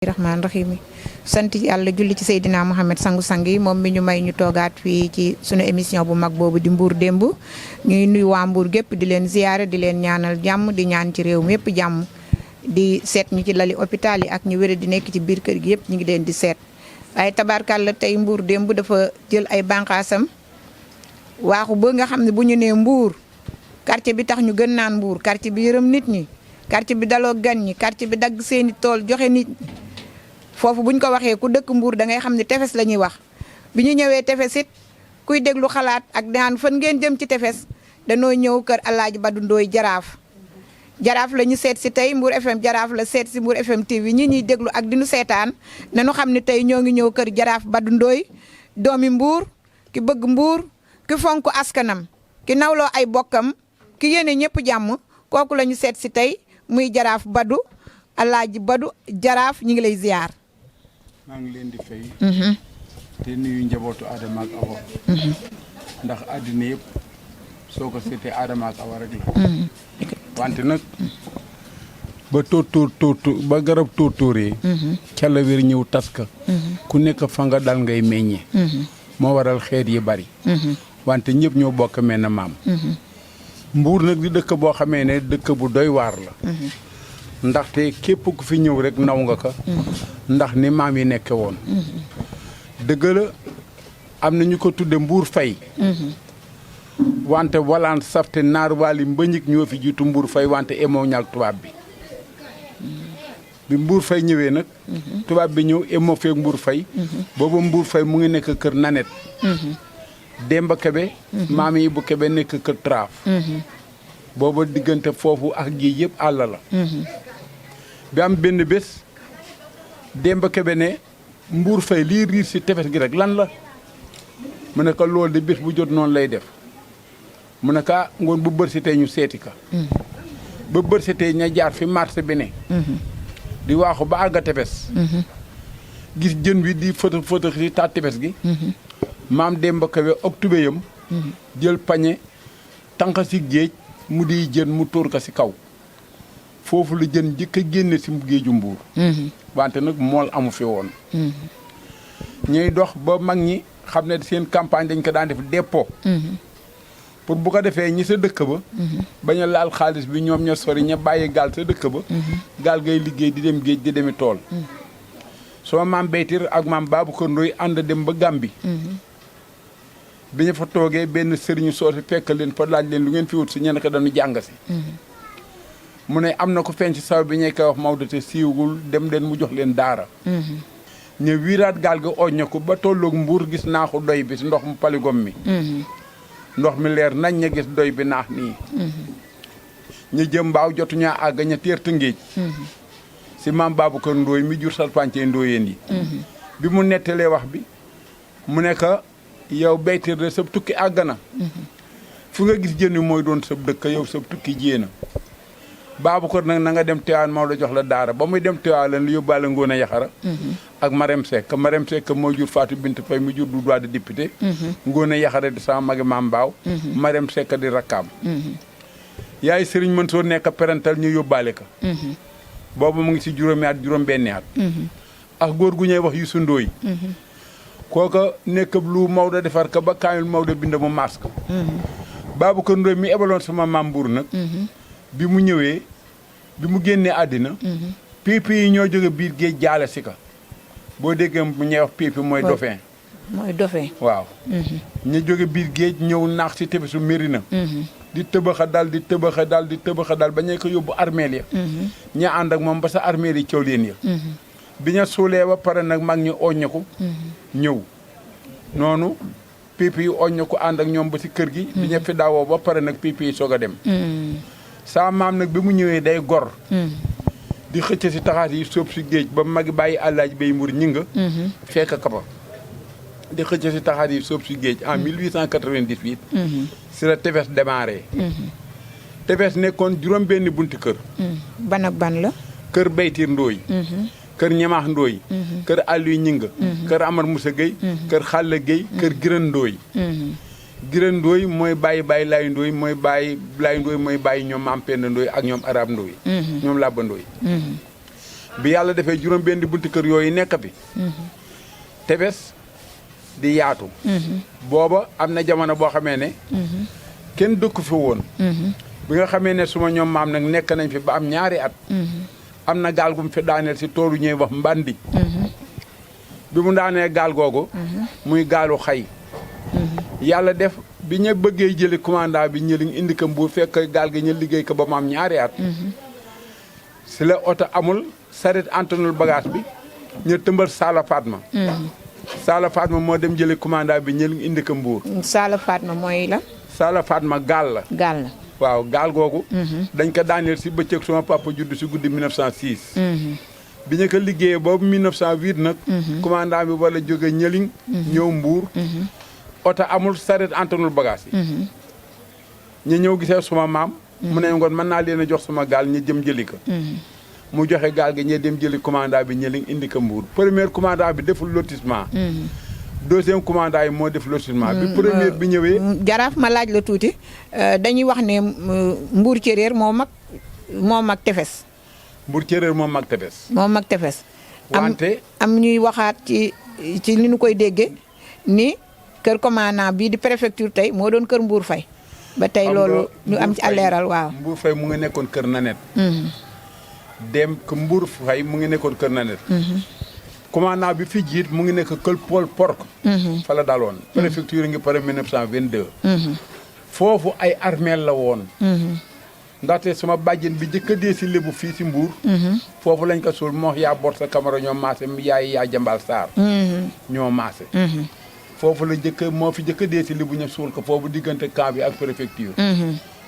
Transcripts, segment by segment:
rahmaan rahim sant yàlla julli ci Seydina Mohamed sangu-sang yi moom mi ñu may ñu toogaat fii ci sunu émission bu mag boobu di Mbour démb ñuy nuyu waa Mbour gépp di leen ziyaare di leen ñaanal jàmm di ñaan ci réew mi yëpp jàmm di seet ñu ci lali hôpital yi ak ñu wéré di nekk ci biir kër gi yëpp ñu ngi leen di seet waaye tabaarkàlla tey Mbour démb dafa jël ay bànqaasam waaxu ba nga xam ne bu ñu nee Mbour quartier bi tax ñu gën naan Mbour quartier bi yërëm nit ñi quartier bi daloo gan ñi quartier bi dagg seeni tool joxe nit foofu buñ ko waxee ku dëkk Mbour da ngay xam ne tefes la ñuy wax bi ñu ñëwee tefes it kuy déglu xalaat ak daan fan ngeen jëm ci tefes danoo ñëw kër Alaaji Badu Ndooy jaraaf la ñu seet si tey Mbour FM jaraaf la seet si Mbour FM TV ñi ñuy déglu ak di nu seetaan nañu xam ne tey ñoo ngi ñëw kër jaraaf Badu Ndooy doomi Mbour ki bëgg Mbour ki fonk askanam ki nawloo ay bokkam ki yéene ñëpp jàmm kooku la ñu seet si tey muy jaraaf Badu Alaaji Badu jaraaf ñu ngi lay ziar. maa ngi leen di fay. te nuyu njabootu Adama ak Awa. ndax àddina yëpp soo ko seetee Adama ak Awa rek la. wante nag ba tóor ba garab tóoree. ca la wér ñëw taska. ku nekk fa nga dal ngay meññee. moo waral xeet yi bari. wante ñëpp ñoo bokk mel na maam. Mbuur nag di dëkk boo xamee ne dëkk bu doy waar la. ndaxte képp ku fi ñëw rek naw nga ko. ndax ni maam yi nekke woon. dëgg la am na ñu ko tudde Mbuur Fay. wante walaan safte naar waali mbëñik ñoo fi jiitu Mbuur Fay wante emoo ñaak tubaab bi. bi Mbuur Fay ñëwee nag. tubaab bi ñëw emoo feeg Mbuur Fay. booba Mbuur Fay mu ngi nekk kër Nanet. Demba Kebe. maam yi bu Kebe nekk kër Traaf. booba diggante foofu ak gi yëpp àll la. bi am benn bés Demba Kebe ne Mbuur Fay lii riir si tefes gi rek lan la mu ne ko loolu de bés bu jot noonu lay def mu ne ko ngoon bu bërsitee ñu seeti ka ba bërsitee ña jaar fi marché bi ne di waaxu ba àgga tefes gis jën wi di fëtëx fëtëx si taat tefes gi maam Demba Kebe ak tubéyam jël pañe tànq si géej mu di jën mu tóor ko si kaw foofu la jën jëkk a génne si géeju Mbuur wante nag mool amu fi woon ñuy dox ba mag ñi xam ne seen campagne dañ ko daan def dépôt pour bu ko defee ñi sa dëkk ba bañ a laal xaalis bi ñoom ña sori ña bàyyi gaal sa dëkk ba gaal ngay liggéey di dem géej di demi tool sama maam Beytir ak maam Babacar Ndoye ànd dem ba Gàmbi bi ñu fa toogee benn sëriñu soosi fekk leen fa laaj leen lu ngeen fi wut si ñenn ko dañu jàng si mu ne am na ko feeñ ci saw bi ñuy koy wax Maodo te siiwul dem leen mu jox leen daara ñu wiiraat gaal gi oñña ko ba tolloog Mbuur gis naaxu doy bi si ndox mu paligom mi ndox mi leer nañ ña gis doy bi naax nii ñu jëm mbaaw jotuñaa àgg ña teer Tëngéej si maam Babacar Ndoye mi jur salpàncee ndóoyeen yi bi mu nettalee wax bi mu ne ko yow Beytir de sab tukki àgg na fu nga gis jën wi mooy doon sab dëkk yow sab tukki jéena Babacar nag na nga dem Tiwaawan Maodo jox la daara ba muy dem Tiwaawan leen lu yóbbaale Ngoone Yaxara ak Marème Seck moo jur Fatou Bintou Faye mu jur du droit de député Ngoone Yaxara di sama magi maam Mbaaw Marème Seck di rakkaam yaay Sëriñ Mansour nekk parental ñu yóbbaale ko boobu mu ngi si juróomi at juróom-benni at ak góor gu ñuy wax Youssou Ndoye kooka nekk lu Maodo defar ka ba kaamil Maodo bind mu maas ko Babacar Ndoye mi ebaloon sama maam Mbuur nag bi mu ñëwee bi mu génnee àddina piipi yi ñoo jóge biir géej jaale si ka boo déggee mu ñuy wax piipi mooy dauphin waaw ñu jóge biir géej ñëw naax si tefesu Mérina di tëbaxa dal ba ñu ko yóbbu armeel ya ña ànd ak moom ba sa armeel yi coow leen ya bi ñu suulee ba pare nag mag ñi oñña ko ñëw noonu piipi yi oñña ko ànd ak ñoom ba si kër gi bi ñu fi daawoo ba pare nag piipi yi soog a dem saa maam nag bi mu ñëwee day gor di xëcc si taxaat yi sóob si géej ba magi bàyyi Alaaji Bay Mbuur ñi nga fekk kapa di xëcc si taxaat yi sóob si géej en 1898 si la tefes démarré tefes nekkoon juróom benn bunti kër ban ak ban la kër Beytir Ndooy kër Ñamaax Ndooy kër Aliou Ñinga kër Amar Moussa Gueye kër Xalla Gueye kër Giran Ndooy Giran Ndooy mooy bàyyi Laay Ndooy mooy bàyyi Laay Ndooy mooy bàyyi ñoom Maam Penda Ndooy ak ñoom Arab Ndooy ñoom Labba Ndooy bi yàlla defee juróom benn bunti kër yooyu nekk fi tefes di yaatu booba am na jamono boo xamee ne kenn dëkku fi woon bi nga xamee ne suma ñoom maam nag nekk nañ fi ba am ñaari at am na gaal gu mu fi daaneel si toolu ñuy wax mbandi bi mu daanee gaal googu muy gaalu xay yàlla def bi ñu bëggee jëli commandant bi ñëliñ indi ko Mbuur fekk gaal gi ñu liggéey ko ba mu am ñaari at si la oto amul saret antanul bagage bi ñu tëmbal Sala Fatma Sala Fatma moo dem jëli commandant bi ñëliñ indi ko Mbuur Sala Fatma mooy la Sala Fatma gaal la gaal la waaw gaal googu dañ ko daaneel si bëccëg suma papa judd si guddi 1906 bi ñu ko liggéeyee boobu 1908 nag commandant bi wala jóge ñëliñ ñëw Mbuur oto amul saret antanul bagage yi ñu ñëw gisee suma maam mu ne ngoon mën naa leen a jox suma gaal ñu jëm jëli ko mu joxe gaal gi ñee dem jëli commandant bi ñëliñ indi ko Mbuur premier commandant bi deful lotissement deuxième commandant yi moo def lotissement bi première bi ñëwee jaraaf ma laaj la tuuti dañuy wax ne Mbuur Céréer moo mag tefes Mbuur Céréer moo mag tefes moo mag tefes wante am ñuy waxaat ci li ñu koy déggee ni kër commandant bii di préfecture tey moo doon kër Mbuur Fay ba tey loolu ñu am ci aleeral waaw Mbuur Fay mu ngi nekkoon kër Nanet dem que Mbuur Fay mu ngi nekkoon kër Nanet commandant bi fi jiit mu ngi nekk kër Paul Porc fa la daloon préfecture ngi pare 1922 foofu ay armeel la woon ndaxte suma bàjjen bi jëkk a dee si lébu fii si Mbuur foofu lañ ko suul moo yaa bor sa camara ñoo maase yaay yaa jambal Sarr ñoo maase foofu la moo fi jëkk a dee si lébu ñu suul ko foofu diggante camp bi ak préfecture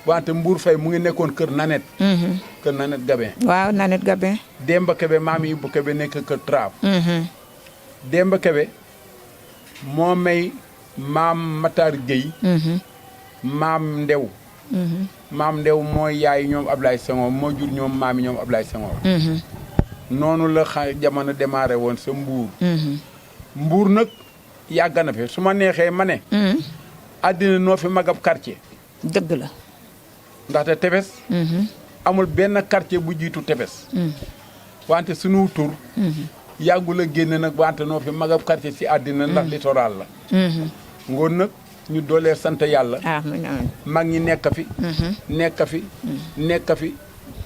wante Mbuur Fay mu ngi nekkoon kër Nanet kër Nanet Gabin waaw Nanet Gabin Demba Kebe maam yi bu Kebe nekk kër Traab Demba Kebe moo may maam Matar Gueye maam Ndew maam Ndew mooy yaay ñoom Ablaye Senghor moo jur ñoom maam yi ñoom Ablaye Senghor noonu la jamono démarré woon sa Mbuur Mbuur nag yàgg na fi su ma neexee ma ne àddina noo fi magab quartier dëgg la ndaxte tefes amul benn quartier bu jiitu tefes wante sunu tur yàggul a génn nag wante noo fi magab quartier si àddina ndax littoral la ngoon nag ñu doolee sant yàlla mag ñi nekk fi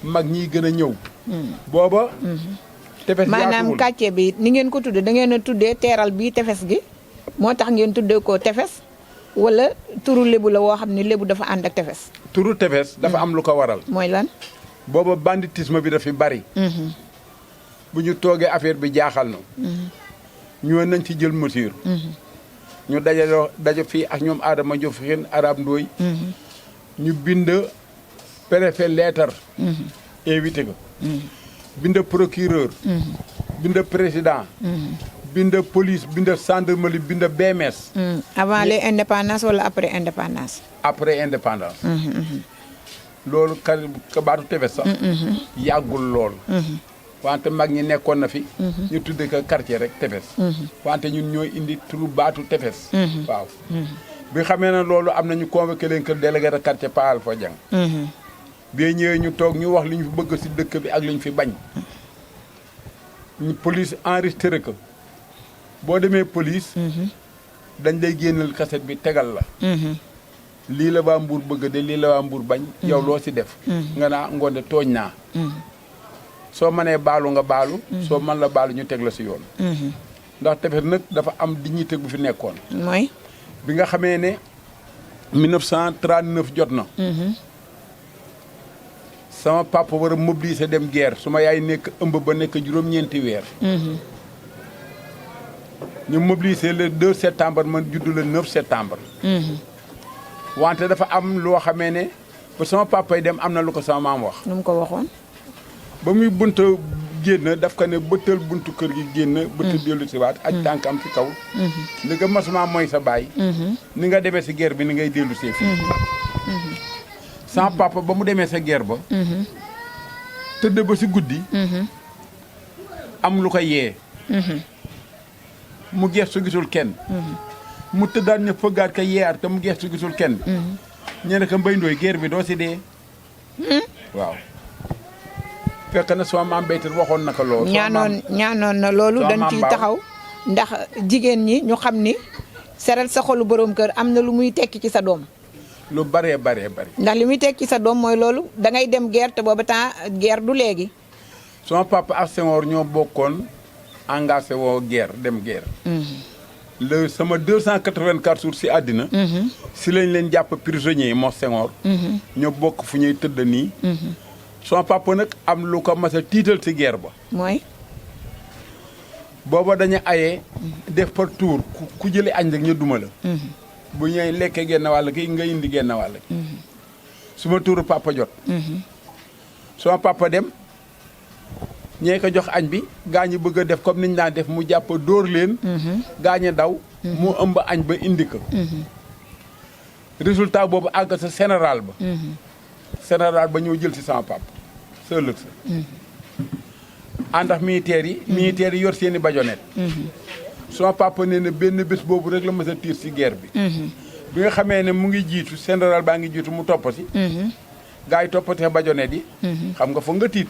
mag ñiy gën a ñëw booba tefes maanaam quartier bi ni ngeen ko tudde da ngeen a tuddee teeral bii tefes gi moo tax ngeen tuddee ko tefes wala turu lébu la woo xam ne lébu dafa ànd ak tefes turu tefes dafa am lu ko waral mooy lan booba banditisme bi dafa bari bu ñu toogee affaire bi jaaxal na ñoo nañ ci jël mesure ñu daje fii ak ñoom Adama Diouf xeen Arab Ndooy ñu bind préfet lettre invité ko bind procureur bind président bind police bind gendarmerie bind BMS avant les indépendances wala après indépendance après indépendance loolu ka baatu tefes sax yàggul lool wante mag ñi nekkoon na fi ñu tudde ko quartier rek tefes wante ñun ñooy indi turu baatu tefes waaw bi xamee na loolu am na ñu convoqué leen que délégué de quartier Pa Alpha Dieng bi ñëwee ñu toog ñu wax li ñu fi bëgg si dëkk bi ak li ñu fi bañ ñu police enregistré ko boo demee police dañ lay génnal cassette bi tegal la lii la waa Mbuur bëgg de lii la waa Mbuur bañ yow loo si def nga naa ngoonde tooñ naa soo mënee baalu nga baalu soo mën la baalu ñu teg la si yoon ndax tefes nag dafa am dignité bu fi nekkoon mooy bi nga xamee ne 1939 jot na sama papa war a mobiliser dem guerre su ma yaay nekk ëmb ba nekk juróom-ñeenti weer ñu mobiliser le 2 septembre man juddu le 9 septembre wante dafa am loo xamee ne ba sama papa yi dem am na lu ko sama maam wax nu mu ko waxoon ba muy bunta génn daf ko ne bëttal buntu kër gi génn bëttal dellu si waat aj tànkam ci kaw ni nga masuma mooy sa baay ni nga demee si guerre bi ni ngay dellu see fii sama papa ba mu demee sa guerre ba tëdd ba si guddi am lu ko yee mu geestu gisul kenn mu tëddaat ñu fëggaat ka yeeyaat te mu geestu gisul kenn ñu ne ko Mbay Ndooy guerre bi doo si dee waaw fekk na sama maam béykat waxoon na ko loolu. ñaanoon na loolu dañ ciy taxaw ndax jigéen ñi ñu xam ni seral sa xolu borom kër am na lu muy tekki ci sa doom. lu baree. ndax li muy tekki sa doom mooy loolu da ngay dem guerre te booba temps guerre du léegi. sama papa ak Senghor ñoo bokkoon engagé woo guerre dem guerre. le sama 284 jours si àddina. si lañ leen jàpp prisonnier moo Senghor. ñoo bokk fu ñuy tëdd nii. sama papa nag am lu ko mas a tiital si guerre ba. mooy. booba dañu ayee def par tour ku jëlee añ rek ñu duma la. bu ñëwee lekkee genn wàll ki nga indi genn wàll. suma tuuru papa jot. sama papa dem ñee ko jox añ bi gaa ñi bëgg a def comme niñ daan def mu jàpp dóor leen. gaa ñi daw. mu ëmb añ ba indi ko. résultat boobu àgg sa général ba. général ba ñëw jël si sama papa sa ëllëg sa. ànd ak militaires yi yor seeni bajonnet. sama papa nee na benn bés boobu rek la mës a tiir si guerre bi. bi nga xamee ne mu ngi jiitu général baa ngi jiitu mu topp si. gaa yi toppatee bajonnet yi. xam nga foog nga tiit.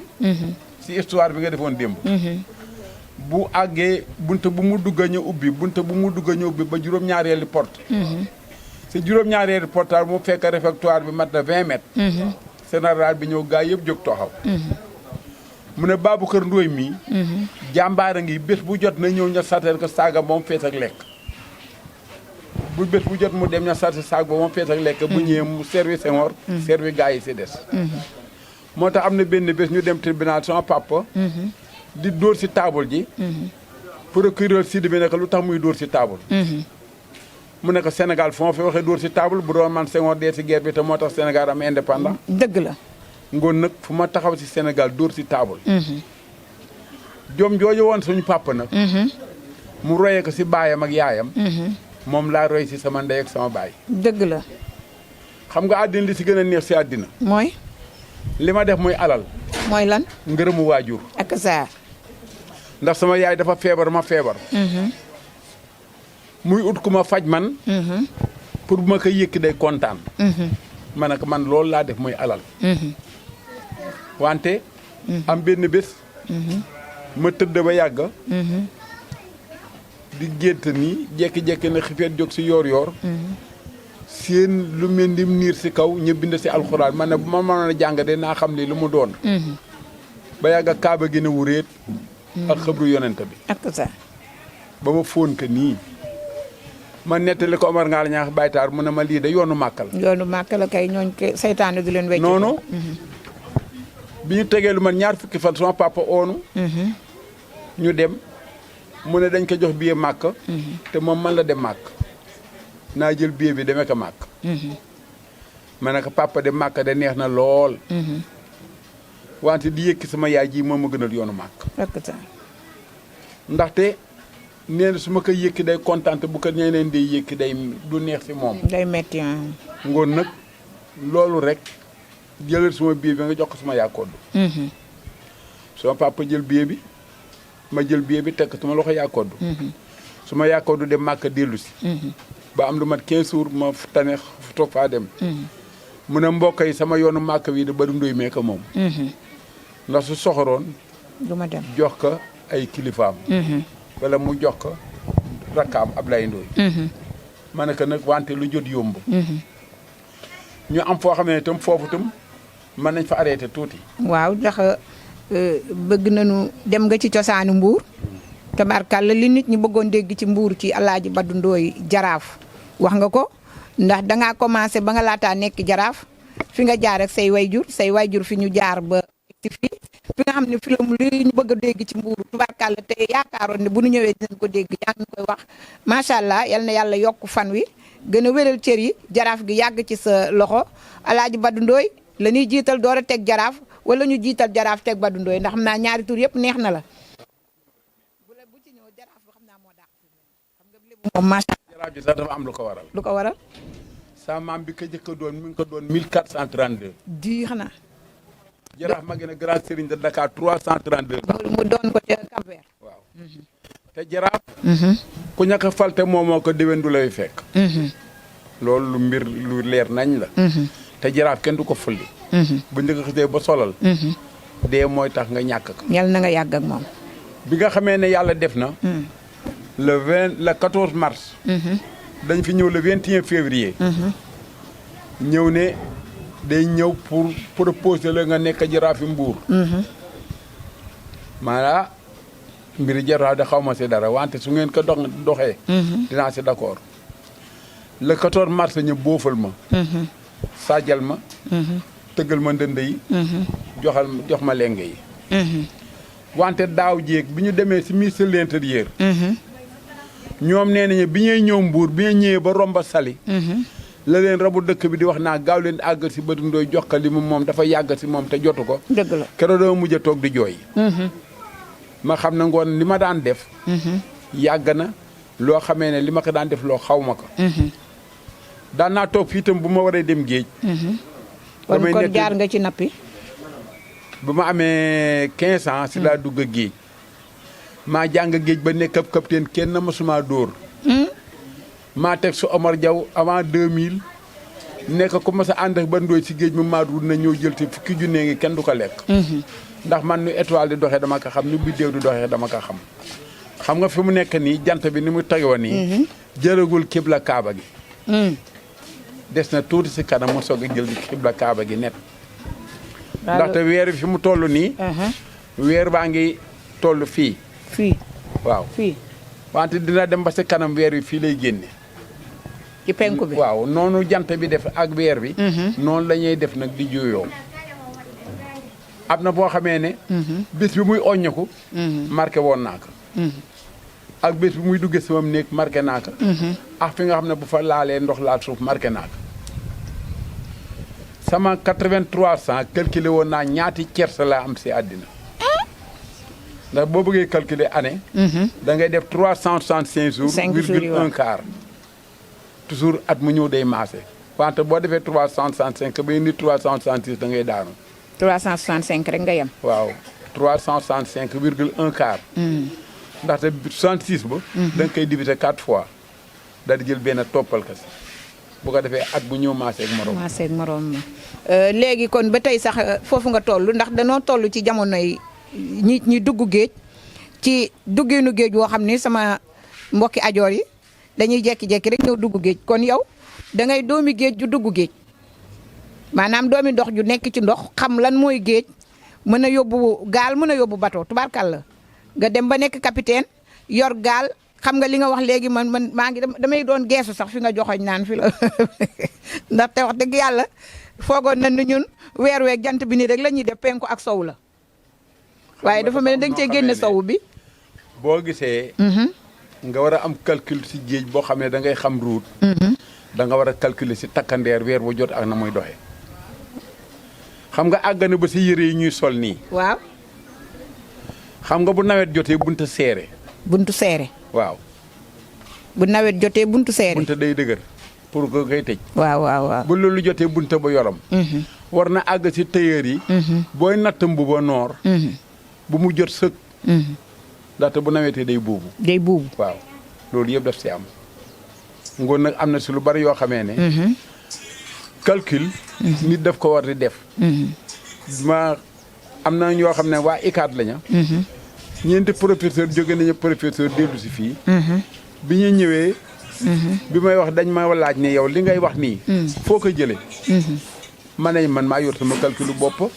si histoire bi nga defoon démb. bu àggee bunte bu mu dugg a ñu ubbi bunte bu mu dugg a ñu ubbi ba juróom-ñaareeli porte. si juróom-ñaareeli portaal mu fekk réfectoire bi mat na 20 mètres. général bi ñëw gaa yëpp jóg taxaw. mu ne Baboucar Ndoye mii. jàmbaara ngi bés bu jot na ñëw ña sarteel ko saaga moom fees ak lekk. bu bés bu jot mu dem ña sarteel saag ba moom fees ak lekk. bu ñëwee mu servi Senghor. servi gaa yi si des. moo tax am na benn bés ñu dem tribunal sama papa. di dóor si taabal ji. procureur Sidi bi ne ko lu tax muy dóor si taabal. mu ne ko Sénégal fu ma fi waxee dóor si taabal bu doon man Senghor dee si guerre bi te moo tax Sénégal am indépendant. dëgg la. ngoon nag fu ma taxaw si Sénégal dóor si taabal. jom jooju woon suñu papa nag. mu royee ko si baayam ak yaayam. moom laa roy si sama ndey ak sama baay. dëgg la. xam nga àddina li si gën a neex si àddina. mooy. li ma def muy alal. mooy lan. ngërëmu waajur. ak saa. ndax sama yaay dafa feebar ma feebar. muy ut ku ma faj man. pour bu ma ko yëkki day kontaan. ma ne ko man loolu laa def muy alal. wante. am benn bés. ma tëdd ba yàgg. di gént nii jékki-jékki na xifeet jóg si yoor-yoor. seen lu mel ni niir si kaw ñu bind si alxuraan man ne bu ma mënoon a jàng de naa xam ni lu mu doon. ba yàgg kaaba gi ne wuréet. ak xëbru yonent bi. ak saa. ba ma fóon ko nii. ma nettali ko Omar Ngalla ñaax baytaar mu ne ma lii de yoonu màkk la. yoonu màkk la kay ñooñ ko saytaane du leen wecc. noonu. bi ñu tegee lu man ñaar fukki fan sama papa oonu. ñu dem mu ne dañ ko jox billet màkk. te moom man la dem màkk. naa jël billet bi demee ko màkk. ma ne ko papa de màkk de neex na lool. wante di yëkki sama yaay ji moom ma gënal yoonu màkk. ndaxte nee na su ma koy yëkki day kontaan bu ko ñeneen day yëkki day du neex si moom. day metti ngoon nag loolu rek jëlal suma billet bi nga jox ko suma yaakooddu. suma papa jël billet bi ma jël billet bi teg suma loxo yaakooddu. suma yaakooddu dem màkk dellu si. ba am lu mat 15 jours ma tane toog faa dem. mu ne mbokk yi sama yoonu màkk wi da bari ndoy mee ko moom. ndax su soxoroon. du ma dem jox ko ay kilifaam. wala mu jox ko rakkaam Ablaye Ndoye. ma ne ko nag wante lu jot yomb. ñu am foo xam ne itam foofu itam mën nañ fa arrêté tuuti. waaw ndax bëgg nañu dem nga ci cosaanu Mbuur. tabarkàlla li nit ñi bëggoon dégg ci Mbuur ci Alaaji Badou Ndoye jaraaf wax nga ko ndax dangaa commencé ba nga laataa nekk jaraaf fi nga jaar ak say wayjur fi ñu jaar ba ci fi nga xam ne fi la li ñu bëgg a dégg ci Mbuur tabarkàlla te yaakaaroon ne bu ñu ñëwee dinañ ko dégg yaa ngi koy wax macha allah yal na yàlla yokk fan wi gën a wéral cër yi jaraaf gi yàgg ci sa loxo Alaaji Badou Ndoye la ñuy jiital door a teg jaraaf wala ñu jiital jaraaf teg Badou Ndoye ndax xam naa ñaari tur yëpp neex na la. moom macha allah jaraaf ji sax dafa am lu ko waral. lu ko waral. sa maam bi ko jëkk a doon mi ngi ko doon 1432. di xanaa. jaraaf ma gën a grand serigne de Dakar 332. mu doon ko ca Cap-Vert. waaw te jaraaf. ku ñàkk a falte moomoo ko déwén du lay fekk. loolu lu mbir lu leer nañ la. te jaraaf kenn du ko fulli. bu njëkk xësee ba solal. dee mooy tax nga ñàkk ko. yal na nga yàgg ak moom. bi nga xamee ne yàlla def na. le 14 mars. dañ fi ñëw le 21 février. ñëw ne day ñëw pour proposer la nga nekk jaraafi Mbuur. maanaam mbiri jaraaf da xaw ma si dara wante su ngeen ko doxee. dinaa si d'accord. le 14 mars ñu boofal ma. saajal ma. tëggal ma ndënd yi. jox ma lenge yi. wante daaw jéeg bi ñu demee si ministre de l'intérieur. ñoom nee nañu bi ñuy ñëw Mbuur bi ñu ñëwee ba romba Sali. la leen rabu dëkk bi di wax naa gaaw leen àggal si Badou Ndoye jox ko li mu moom dafa yàgg si moom te jotu ko. dëgg la keroog dama mujj a toog di jooy. ma xam ne ngoon li ma daan def. yàgg na loo xamee ne li ma ko daan def loo xaw ma ko. daan naa toog fii itam bu ma waree dem géej. kon jaar nga ci nappi. bu ma amee 15 ans si laa dugg a géej. maa jàng géej ba nekk ab capitaine kenn mësuma dóor. maa teg su Omar Diaw avant 2000 nekk ku mas a ànd ak ba ndooy si géej mi maa dugg na ñëw jël te fukki junne ngi kenn du ko lekk. ndax man nu étoile di doxee dama ko xam nu biddéew di doxee dama ko xam. xam nga fi mu nekk nii jant bi ni mu tegoo nii. jërëgul kibla kaaba gi. des na tuuti si kanam mu soog a jël kibla kaaba gi net. ndaxte weer bi fi mu toll nii. weer baa ngi toll fii. waaw fii. wante dina dem ba si kanam weer bi fii lay génne. ci penku bi waaw noonu jant bi def ak weer bi. noonu la ñuy def nag di juyoo. am na boo xamee ne. bés bi muy oññeeku. marqué woon naa ko. ak bés bi muy duggee sama néeg marqué naa ko. ak fi nga xam ne bu fa laalee ndox laal suuf marqué naa ko. sama 8300 calculé woon naa ñaati cerce laa am si àddina. ndax boo bëggee calculer année. da ngay def 365 jours. 5 jours virgule 1 quart. toujours at mu ñëw day maase. wante boo defee 365 ba indi 366 da ngay daanu. 365 rek nga yem. waaw 365 virgule 1 quart. ndaxte 66 ba. da nga koy diviser 4 fois. daal di jël benn toppal ka si. bu ko defee at bu ñëw maase ak morom. maase ak morom ma léegi kon ba tey sax foofu nga toll ndax danoo toll ci jamonoy. ñi dugg géej ci dugginu géej woo xam ni sama mbokki ajoor yi dañuy jekki-jekki rek ñëw dugg géej kon yow da ngay doomi géej ju dugg géej maanaam doomi ndox ju nekk ci ndox xam lan mooy géej mën a yóbbu gaal mën a yóbbu bateau tubaarkàlla nga dem ba nekk capitaine yor gaal xam nga li nga wax léegi man maa ngi damay doon geesu sax fi nga joxoñ naan fi la ndaxte wax dëgg yàlla foogoon nañ ne ñun weer weeg jant bi nii rek la ñuy def penku ak sow la waaye dafa mel ni da nga cee génne sow bi. boo gisee. nga war a am calcul si géej boo xam ne da ngay xam route. da nga war a calculer si takkandeer weer bu jot ak na muy doxee. xam nga àggane ba si yëre yi ñuy sol nii. waaw. xam nga bu nawet jotee bunta seere. buntu seere. waaw. bu nawet jotee buntu seere. bunta day dëgër pour que ngay tëj. waaw waaw waaw. bu loolu jotee bunta ba yoram. war na àgg si tailleur yi. booy natt mbuba noor. bu mu jot sëg. ndaxte bu nawetee day buubu. day buubu waaw loolu yëpp daf si am. ngoon nag am na si lu bari yoo xamee ne. calcul. nit daf ko war di def. ma am na ñoo xam ne waa ICAT lañu. ñeenti professeur jóge nañu professeur dellu si fii. bi ñu ñëwee. bi may wax dañ ma laaj ne yow li ngay wax nii. foo ko jëlee. ma ne man maa yor sama calculu bopp.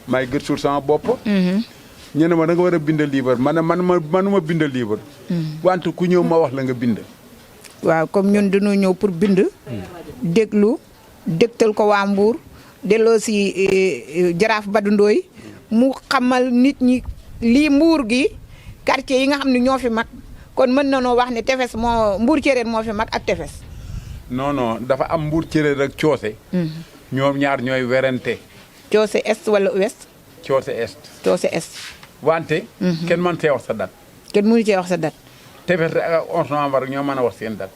maay gëstu sama bopp. ñu ne ma da nga war a bind livre ma ne manuma bind livre. wante ku ñëw ma wax la nga bind. waaw comme ñun dañoo ñëw pour bind. déglu dégtal ko waa Mbour delloo si jaraaf Badou Ndoye mu xamal nit ñi lii Mbour gi quartier yi nga xam ne ñoo fi mag kon mën na noo wax ne tefes moo Mbour Céréer moo fi mag ak tefes. non non dafa am Mbour Céréer ak Coose. ñoom ñaar ñooy werante. Coose est wala ouest. Coose est. Coose est. wante. kenn mën see wax sa date. kenn mënu cee wax sa date. tefes ak 11 novembre ñoo mën a wax seen date.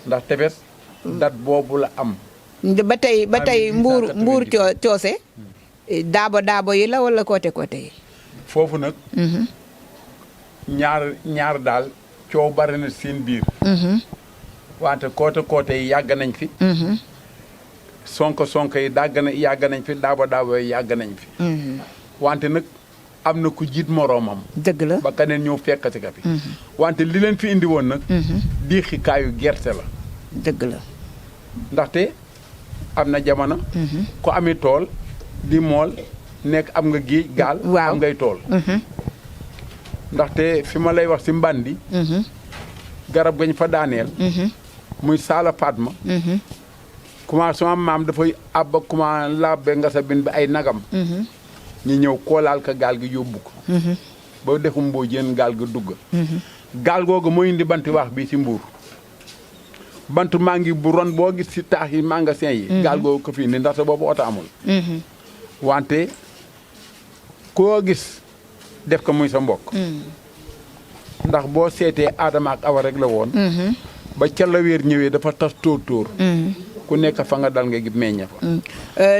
ndax tefes date boobu la am. ba tey Mbour Coose. daabo yi la wala côté yi. foofu nag. ñaar daal coow bari na seen biir. wante côté yi yàgg nañ fi. sonko yi yàgg nañ fi daaba yi yàgg nañ fi wante nag am na ku jiit moroomam dëgg la ba keneen ñëw fekkati ka fi wante li leen fi indi woon nag diixikaayu gerte la dëgg la ndaxte am na jamono ku ami tool di mool nekk am nga géej gaal am ngay tool ndaxte fi ma lay wax si mbandi garab gañ fa daaneel muy saala Fatma comment sama maam dafay abba comment labbe nga sa bin bi ay nagam ñu ñëw koolaal ka gaal gi yóbbu ko ba dexum mboo jeen gaal gi dugg gaal googu moo indi banti wax bi si Mbuur bant maa ngi bu ron boo gis si taax yi magasin yi gaal googu ko fi indi ndaxte boobu oto amul wante koo gis def ko muy sa mbokk ndax boo seetee Adama ak Awa rek la woon ba ca la weer ñëwee dafa tas tóor ku nekk fa nga dal nga gi meñña fa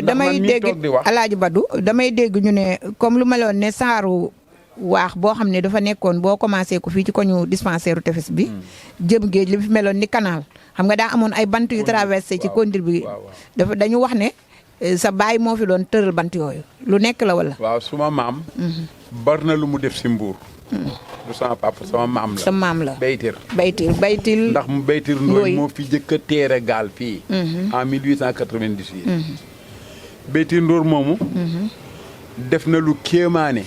damay dégg Alaaji Badou damay dégg ñu ne comme lu meloon ne saaru waax boo xam ne dafa nekkoon boo commencé ko fii ci koñu dispensaire u tefes bi jëm géej li fi meloon ni canal xam nga daa amoon ay bant yu traversé ci conduite bi dafa dañu wax ne sa baay moo fi doon tëral bant yooyu lu nekk la wala waaw suma maam bari na lu mu def si Mbuur du sama papa sama maam la sa maam la baytir ndax mu baytir ndooy moo fi jëkk a teere gaal fii en 1898 baytir ndóor moomu def na lu kéemaane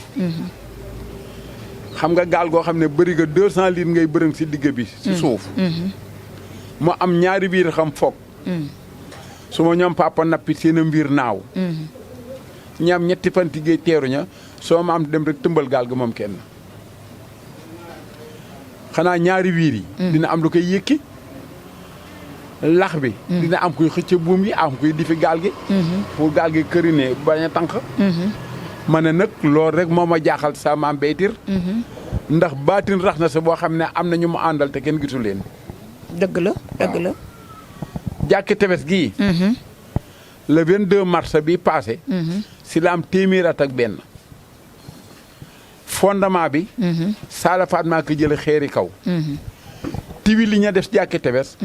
xam nga gaal goo xam ne bëri nga 200 litres ngay bërëng si digg bi si suuf mu am ñaari biir xam foog su ma ñoom papa nappi seen a mbir naaw ñaam ñetti fan ci géej teeru ña soo ma am dem rek tëmbal gaal ga moom kenn xanaa ñaari wiir yi dina am lu koy yëkki lax bi dina am kuy xëcc buum yi am kuy difi gaal gi pour gaal gi kërinee bañ a tànq ma ne nag loolu rek moo ma jaaxal sa maam baytir ndax baatin rax na sa boo xam ne am na ñu mu àndal te kenn gisul leen dëgg la jàkki tefes gii le 22 mars bi passé si la am téeméer at ak benn fondement bi saala Fatma ko jële xeeri kaw tiwi li ña def jàkki tefes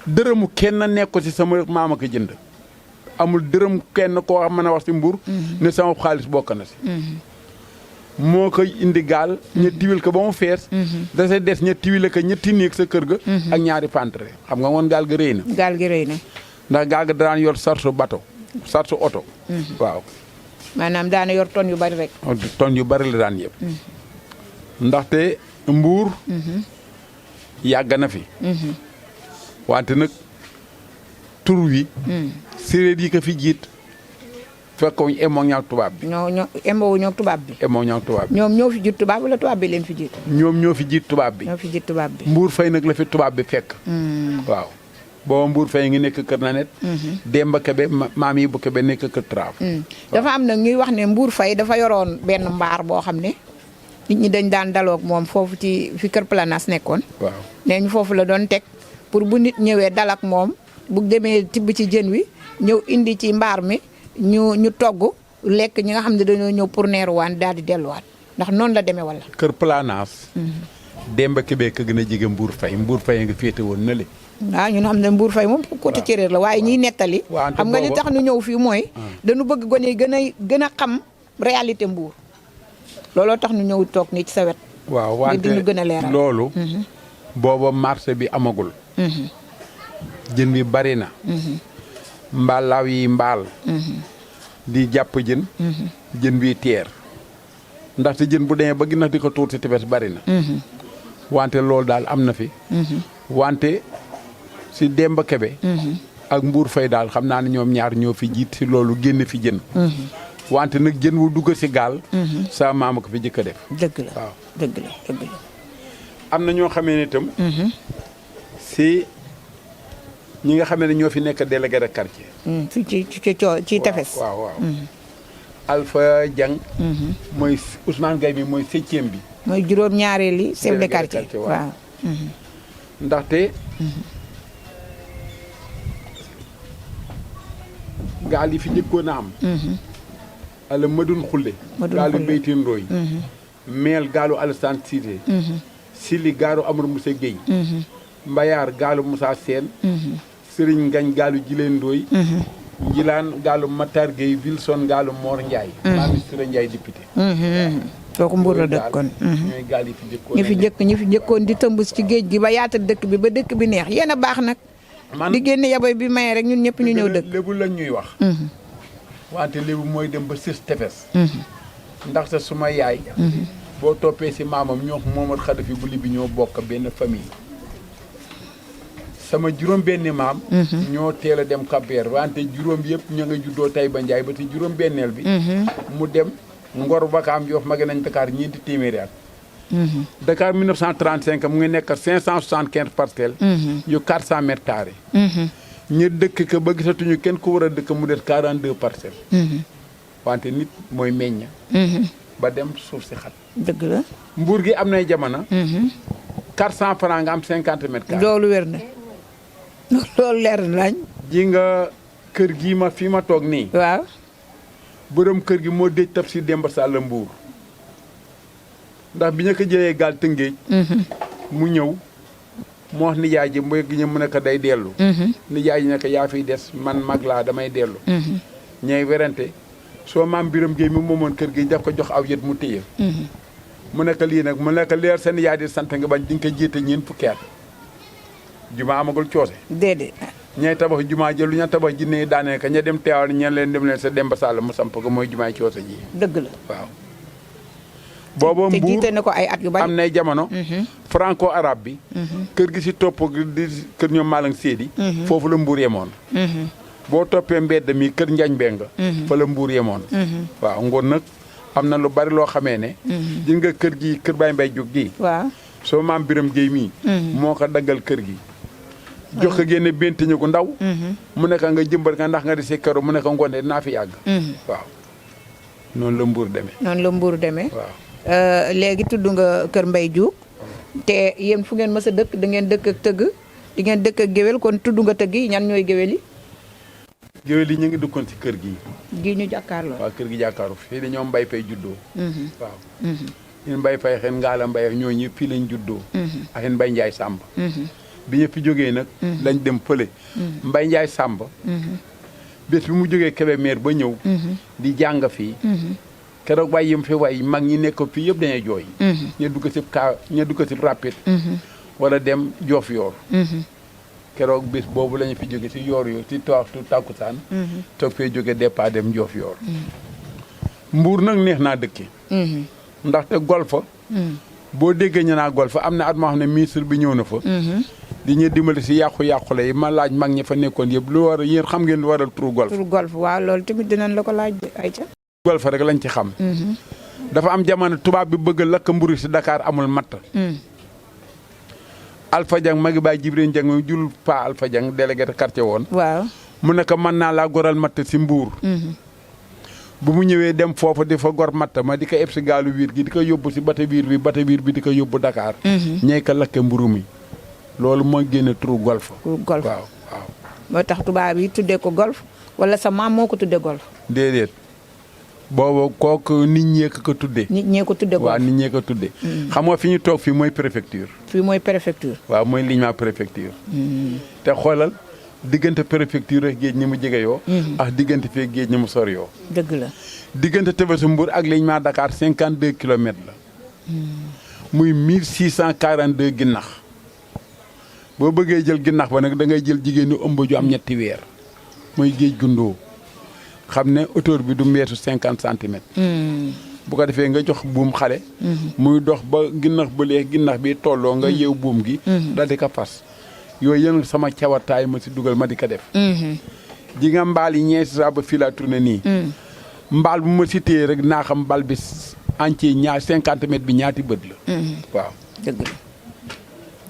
dërëmu kenn nekk ko si sama maama ko jënd amul dërëm kenn koo xam mën a wax si Mbuur ne sama xaalis bokk na si moo koy indi gaal ña tiwil ko ba mu fees dasa des ña tiwile ko ñetti néeg sa kër ga ak ñaari pantre xam nga woon gaal ga rëy na ndax gaal ga daan yor sarsu bato sarsu oto waaw maanaam daana yor ton yu bari rek ton yu bari la daan yëpp ndaxte Mbuur yàgg na fi wante nag tur wi séeréer yi ko fi jiit fekkoon emoo ñaag tubaab bi ñoo emoo ñoog tubaab bi ñoom ñoo fi jiit tubaab wala tubaab bi leen fi jiit ñoom ñoo fi jiit tubaab bi Mbuur Fay nag la fi tubaab bi fekk waaw booba Mbuur Fay ngi nekk kër Nanet Demba Kebe maam yi bu Kebe nekk kër Traaf dafa am nag ñuy wax ne Mbuur Fay dafa yoroon benn mbaar boo xam ne nit ñi dañ daan daloog moom foofu ci fi kër Planas nekkoon waaw nee ñu foofu la doon teg pour bu nit ñëwee dal ak moom bu demee tibb ci jën wi ñëw indi ci mbaar mi ñu togg lekk ñi nga xam ne dañoo ñëw pour neeruwaan daal di delluwaat ndax noonu la demee wala kër Planas Demba Kebe ka gën a jege Mbuur Fay nga féete woon na le waaw ñun xam ne Mbuur Fay moom côté Céréer la waaye ñiy nettali xam nga li tax ñu ñëw fii mooy dañu bëgg gone yi gën a xam réalité Mbuur looloo tax ñu ñëw toog nii ci sa wet waaw wante ñu gën a leeral loolu booba marché bi amagul jën bi bari na mbaalaaw yi mbaal di jàpp jën jën bi teer ndaxte jën bu demee ba ginnaaw di ko tuur si tefes bari na wante loolu daal am na fi wante si Demba Kebe ak Mbuur Fay daal xam naa ne ñoom ñaar ñoo fi jiit si loolu génn fi jën wante nag jën wu dugg si gaal sa maama ko fi jëkk a def dëgg la waaw dëgg la am na ñoo xamee ne itam si ñi nga xamee ne ñoo fi nekk délégué de quartier fii ci tefes waaw Alpha Diang mooy Ousmane Gaye bi mooy 7e bi mooy juróom-ñaareeli chef de quartier waaw ndaxte gaal yi fi njëkkoon a am ala madun xulle gaalu Baytin Ndooy meel gaalu Alassane Cissé Sili gaalu Amadou Moussa Gueye Mbayaar gaalu Moussa Sène Sëriñ Ngañ gaalu Jileen Ndooy Njilaan gaalu Matar Gueye Wilson gaalu Mor Ndiaye. Mami Sira Ndiaye député. kooku Mbour la dëkkoon. ñooy gaal yi fi jëkkoon. ñi fi jëkkoon di tëmbus ci géej gi ba yaatal dëkk bi ba dëkk bi neex yéen a baax nag. di génne yaboy bi maye rek ñun ñëpp ñu ñëw dëkk. lébu lañ ñuy wax. wante lébu mooy dem ba sës tefes. ndaxte suma yaay. boo toppee si maamam ñoo Moomad Xadafi bu li bi ñoo bokk benn famille. sama juróom benni maam. ñoo teel a dem Cap-Vert wante juróom yëpp ña nga juddoo Taïba Ndiaye ba te juróom benneel bi. mu dem Ngor Wakaam Yoff mage nañ Dakar ñeenti téeméeri at. Dakar 1935 mu ngi nekk 575 parcelles. yu 400 mètres carrés. ñu dëkk ka ba gisatuñu kenn ku war a dëkk mu des 42 parcelles. wante nit mooy meññ. ba dem suuf si xat. dëgg la. Mbuur gi am nay jamono. 400 francs nga am 50 mètres carrés. loolu wér na loolu leer nañ. ji nga kër gii ma fii ma toog nii. waaw. borom kër gi moo déj Tafsir Demba Sall Mbuur ndax bi ñu ko jëlee gaal Tëngéej. mu ñëw mu wax nijaay ji mbéy gi ñu mu ne ko day dellu. nijaay ji ne ko yaa fiy des man mag laa damay dellu. ñooy werante soo maam Biram Géey mi moomoon kër gi daf ko jox aw yët mu téye. mu nekk lii nag mu nekk leer seen yaay di sant nga bañ di nga ko jiite ñeent fukki at juma amagul coose. déedéet. ñay tabax jumaa jël lu ñu tabax jinne yi daanee ka ña dem teewal ñeen leen dem leen sa Demba Sall mu samp ko mooy jumaay coose ji. dëgg la waaw. booba te Mbuur jiite na ko ay at yu bari. am nay jamono. franco arabe bi. kër gi si topp di kër ñoom Malang Séedi. foofu la Mbuur yemoon. boo toppee mbedd mi kër Njañ Mbeng fa la Mbuur yemoon. waaw ngoon nag am na lu bari loo xamee ne. gis nga kër gi kër Baye Mbaye Diop gii. waaw soo maam Biram Géey mii. moo ko daggal kër gi. jox ko génne bentiñu ko ndaw. mu nekk nga jëmbat nga ndax nga di si këru mu nekk ngoonte dinaa fi yàgg. waaw noonu la Mbuur demee. noonu la Mbuur demee. waaw. léegi tudd nga Kër Mbaye Diouf te yéen fu ngeen mës a dëkk da ngeen dëkk ak tëgg di ngeen dëkk ak géwél kon tudd nga tëgg yi ñan ñooy géwél yi. géwél yi ñu ngi dëkkoon ci kër gi. gi ñu jàkkaarloo. waaw kër gi jàkkaaru fii dañoo mbay fay juddoo. waaw. ñun mbay fay xen ngaala mbay ak ñooñu fii lañ juddoo. ak xen Mbay Njaay Sàmb. bi ñu fi jógee nag. lañ dem fële. Mbay Njaay Sàmb. bés bi mu jógee Kébémer ba ñëw. di jàng fii. keroog way yim fi way mag ñi nekk fii yëpp dañuy jooy. ña dugg si rapide. wala dem Joof Yoor. keroog bés boobu lañu fi jóge si yoor yoor si waxtu tàkkusaan. toog fee jóge départ dem Joof Yoor. Mbuur nag neex naa dëkki. ndaxte golfa boo déggee ñu naa golfa am na at moo xam ne ministre bi ñëw na fa. di ñu dimbali si yàqu-yàqule yi ma laaj mag ñi fa nekkoon yëpp lu war yéen xam ngeen lu waral turu golf. turu golf waaw loolu tamit dinañ la ko laaj ay ca. golf rek lañ ci xam. dafa am jamono tubaab bi bëgg lakk mburu si Dakar amul matt. Alpha Dieng magi baay Jibril Dieng mu jul pa Alpha Dieng délégué de quartier woon. waaw mu ne ko mën naa laa goral matt si Mbuur. bu mu ñëwee dem foofu di fa gor matt ma di ko eb si gaalu wiir gi di ko yóbbu si bata wiir bi di ko yóbbu Dakar. ñey ko lakke mburu mi loolu mooy génne turu golf. golf waaw waaw. moo tax tubaab yi tuddee ko golf wala sa maam moo ko tuddee golf. déedéet boobu kooku nit ñee ko tuddee. nit ñee ko tuddee golf waaw nit ñee ko tuddee. xam nga fi ñu toog fii mooy préfecture. fii mooy préfecture. waaw mooy liggéey préfecture. te xoolal diggante préfecture ak géej ñi mu jege yoo. ak diggante fee géej ñi mu sori yoo. dëgg la. diggante Tefessu Mbuur ak liggéey Dakar 52 kilomètres la. muy 1642 ginnax. boo bëggee jël ginnax ba nag da ngay jël jigéen ñi ëmb ju am ñetti weer. mooy géej gundoo xam ne hauteur bi du mbeesu 50 centimètres. bu ko defee nga jox buum xale. muy dox ba ginnax ba léegi ginnax bi tolloo nga yeew buum gi. daal di ko fas. yooyu yëngu sama cawataay ma si dugal ma di ko def. ji nga mbaal yi ñeenti saa ba fii laa tourné nii. mbaal bu ma si téye rek naa xam mbal bi entier ñaar 50 mètres bi ñaati bët la. waaw dëgg la.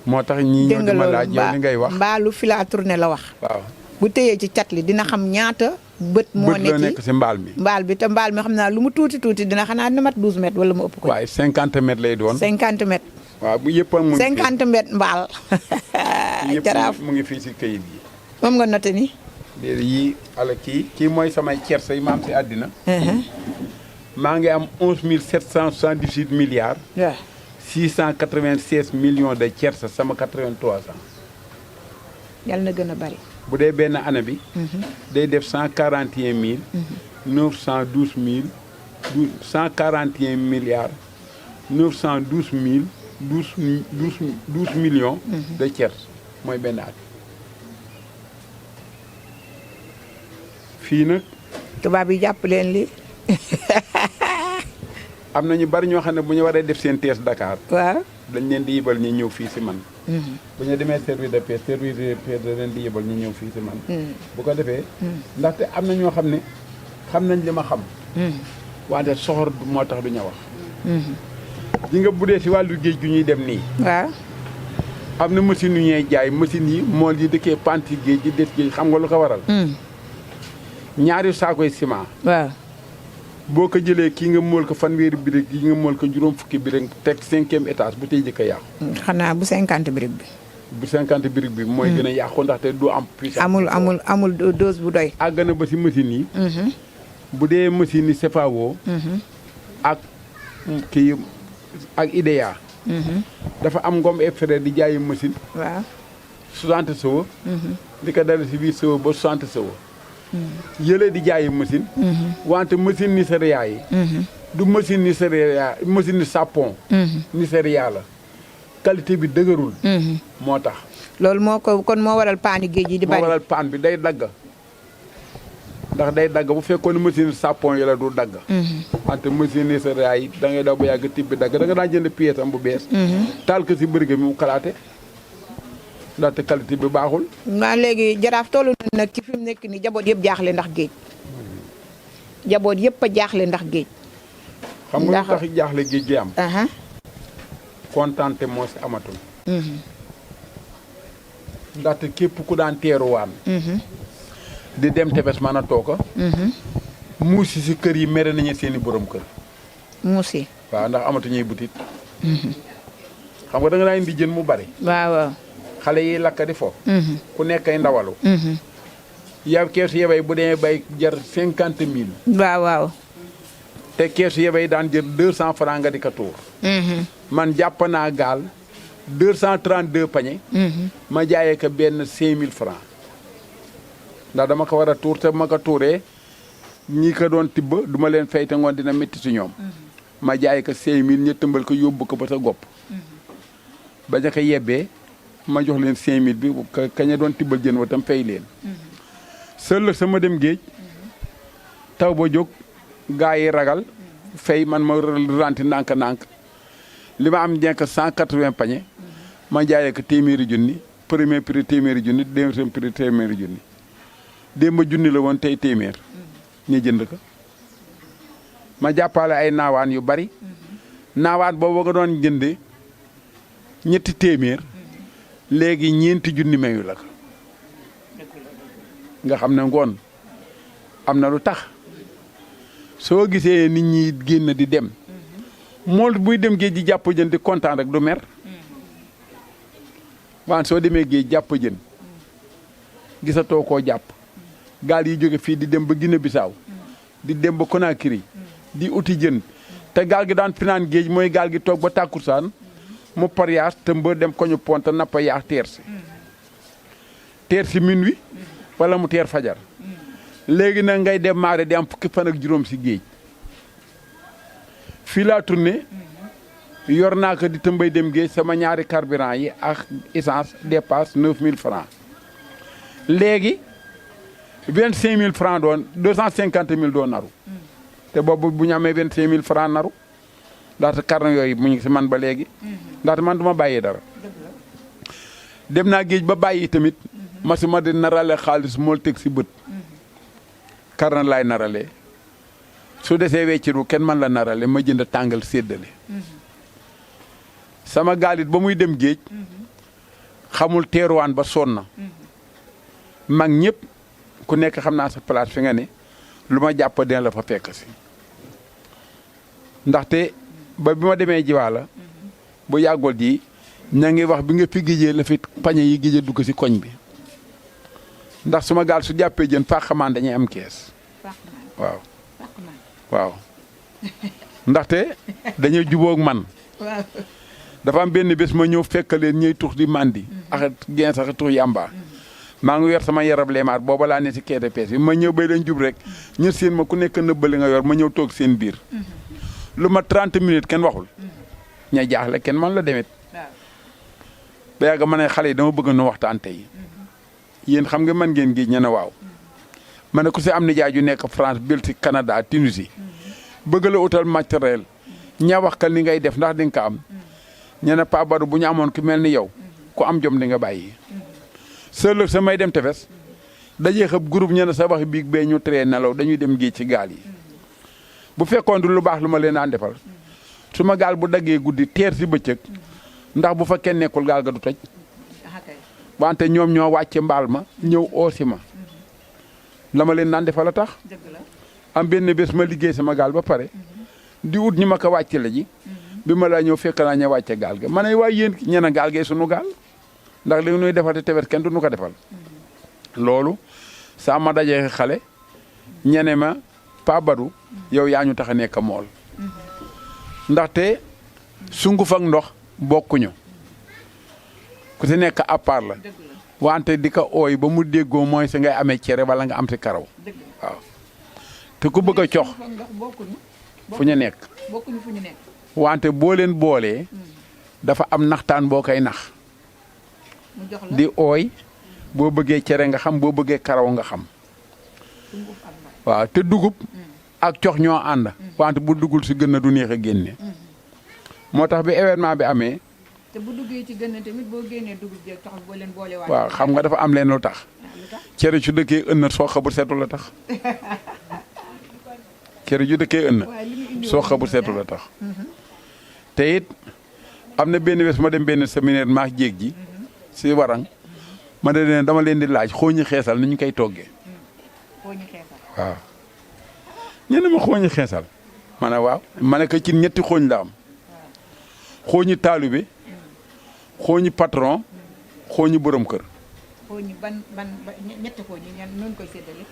moo tax ñii ñëw di ma laaj yow li ngay wax. mbaalu fii laa tourné la wax. waaw bu téyee ci cat li dina xam ñaata. bët moo nekk si mbaal mi. mbaal bi te mbaal mi xam naa lu mu tuuti tuuti dina xanaa dina mat 12 mètres wala mu ëpp ko. waaye 50 mètres lay doon. 50 mètres. waaw bu yëpp mu ngi 50 mètres mbaal. jaraaf mu ngi fii si këyit yi. moom nga noté ni. déedéet yii ala kii mooy samay cersa yi ma am si àddina. maa ngi am 11 778 milliards. waaw 696 millions de cersa sama 83 ans. yàlla na gën a bari. bu dee benn année bi day def 141 milliards 912 millions de tiers mooy benn at fii nag tubaab yi jàpp leen li am na ñu bari ñoo xam ne bu ñu waree def seen thèse Dakar waaw dañ leen di yibal ñu ñëw fii si man bu ñu demee service de paix da leen di yibal ñu ñëw fii si man bu ko defee ndaxte am na ñoo xam ne xam nañ li ma xam wante soxor moo tax du ñu wax ji nga bu dee si wàllu géej gu ñuy dem nii waaw am na machine yu ñuy jaay machine yi mool yi dëkkee panti géej gi des géej xam nga lu ko waral ñaari saakoy ciment waaw boo ko jëlee kii nga mool ko fanweeri birig yi nga mool ko juróom fukki birig teg 5e étage bu tey jëkk a yàqu xanaa bu 50 birig bi bu 50 birig bi mooy gën a yàqu ndaxte du am puissance amul dose bu doy àgg na ba si machine yi bu dee machine yi CFAO ak kii ak IDEA dafa am ngom et frère di jaayi machine waaw 60 sewo di ko dale si 8 sewo ba 60 sewo yële di jaayi machine wante machine Nigéria yi du machine Nigéria machine sapon Nigéria la qualité bi dëgërul moo tax loolu moo ko kon moo waral paani géej yi di bari moo waral paan bi day dagg ndax day dagg bu fekkoon ne machine sapon yi la du dagg wante machine Nigéria yi da ngay daw ba yàgg tib bi dagg da nga daan jënd pièce am bu bees taal ko si bërigo mi mu kalaate ndaxte qualité bi baaxul waa léegi jaraaf tollu na nag ci fi mu nekk ni jaboot yëpp jaaxle ndax géej jaboot yëpp a jaaxle ndax géej xam nga lu tax jaaxle géej gi am aha kontante moo si amatul ndaxte képp ku daan teeruwaan di dem tefes mën a tooka muusi si kër yi mere nañu seeni borom kër muusi waaw ndax amatuñuy butit xam nga da nga daan indi jën mu bari waaw waaw xale yi lakk di fo ku nekk ay ndawalu yow keesu yebay bu demee bay jar 50 000 waaw waaw te keesu yebay daan jër 200 francs nga di ko tuur man jàpp naa gaal 232 pañe ma jaayee ko benn 5000 francs ndax dama ko war a tuur te ma ko tuuree ñi ko doon tibb du ma leen fay te ngoon dina métti si ñoom ma jaayee ko 5000 ñu tëmbal ko yóbbu ko ba sa gopp ba ñu ko yebbee ma jox leen 5000 bi kaña doon tibbal jën wa tam fay leen sël sama dem géej taw ba jóg gaa yi ragal fay man ma ranti ndànk-ndànk li ma am njëkk 180 pañe ma jaayee ko téeméeri junni premier prix téeméeri junni deuxième prix téeméeri junni démb junni la woon tey téeméer ñu jënd ko ma jàppale ay naawaan yu bari naawaan boobu nga doon jënde ñetti téeméer léegi ñeenti junni mayu la ko nga xam ne ngoon am na lu tax soo gisee nit ñi génn di dem mool buy dem géej ji jàpp jën di kontaan rek du mer waan soo demee géej jàpp jën gisatoo koo jàpp gaal yi jóge fii di dem ba Guinée Bissau di dem ba Conakry di uti jën te gaal gi daan finaan géej mooy gaal gi toog ba tàkkusaan mu pariyaas te mba dem koñu ponta nappa yaax teer si minuit wala mu teer fajar léegi nag ngay dem maare di am fukki fan ak juróom si géej fii laa tourné yor naa ko di tëmbay dem géej sama ñaari carburant yi ak essence dépasse 9000 francs léegi 25000 francs doon 250000 doon naru te boobu bu ñu amee 25000 francs naru ndaxte carnet yooyu mu ngi si man ba léegi ndaxte man du ma bàyyi dara dem naa géej ba bàyyi tamit masuma di narale xaalis mool teg si bët carnet laay narale su desee wecciru kenn man la narale ma jënd tàngal séddale sama gaalit ba muy dem géej xamul teeruwaan ba sonn mag ñëpp ku nekk xam naa sa place fi nga ne lu ma jàpp dina la fa fekk si ndaxte ba bi ma demee jiwaala bu yàggol ji ña ngi wax bi nga fi géejee la fi pañe yi géej dugg si koñ bi ndax suma gaal su jàppee jën fàqamaan dañuy am kees waaw waaw ndaxte dañuy jubóog man dafa am benn bés ma ñëw fekk leen ñuy tux di màndi ak gens ak tux yàmba maa ngi yor sama yarab leemaat booba laa ne si quai de pêche bi ma ñëw bay leen jub rek ñu seen ma ku nekk nëbbali nga yor ma ñëw toog seen biir lu ma 30 minutes kenn waxul ña jaaxle kenn man la demet ba yàgg ma ne xale yi dama bëgg nu waxtaan tey yéen xam nga man ngeen géej ñe ne waaw ma ne ku si am nijaay ju nekk France Belgique Canada Tunisie bëgg la utal matériel ña wax ka li ngay def ndax di nga ko am ñu ne Pa Badou bu ñu amoon ku mel ni yow ku am jom di nga bàyyi sëlëg sa may dem tefes dajee xëb groupe ñu ne sa wax biig bee ñu tree nelaw dañuy dem géej ci gaal yi bu fekkoon du lu baax lu ma leen daan defal su ma gaal bu daggee guddi teer si bëccëg ndax bu fa kenn nekkul gaal ga du toj wante ñoom ñoo wàcce mbaal ma ñëw oosi ma la ma leen daan defal a tax am benn bés ma liggéey sama gaal ba pare di ut ñi ma ko wàcce la ji bi ma laa ñëw fekk naa ña wàcce gaal ga ma ne waay yéen ñene gaal gee sunu gaal ndax li nuy defal te tefes kenn du nu ko defal loolu saa ma dajee xale ñene ma Pa Badou yow yaa ñu tax a nekk mool ndaxte sunguf ak ndox bokkuñu ku si nekk à part la wante di ko ooy ba mu déggoo mooy si ngay amee cere wala nga am si karaw waaw te ku bëgg a cox fu ñu nekk wante boo leen boolee dafa am naxtaan boo koy nax di ooy boo bëggee cere nga xam boo bëggee karaw nga xam waaw te dugub ak cox ñoo ànd wante bu duggul si gën a du neex a génne moo tax bi événement bi amee te bu duggee ci gën a tamit boo génnee dugub jeeg cox boo leen boole waat waaw xam nga dafa am leen lu tax cere su dëkkee ënn soo xabul seetu la tax cere ju dëkkee ënn soo xabul seetu la tax te it am na benn bés ma dem benn séminaire maax jéeg ji si warang ma ne leen dama leen di laaj xooñi xeesal ni ñu koy toggee waaw ñu ne ma xooñi xeesal ma ne waaw ma ne ko ci ñetti xooñ la am xooñi taalibe xooñi patron xooñi borom kër. xooñi ban ñetti xooñi ñan noonu koy séddale.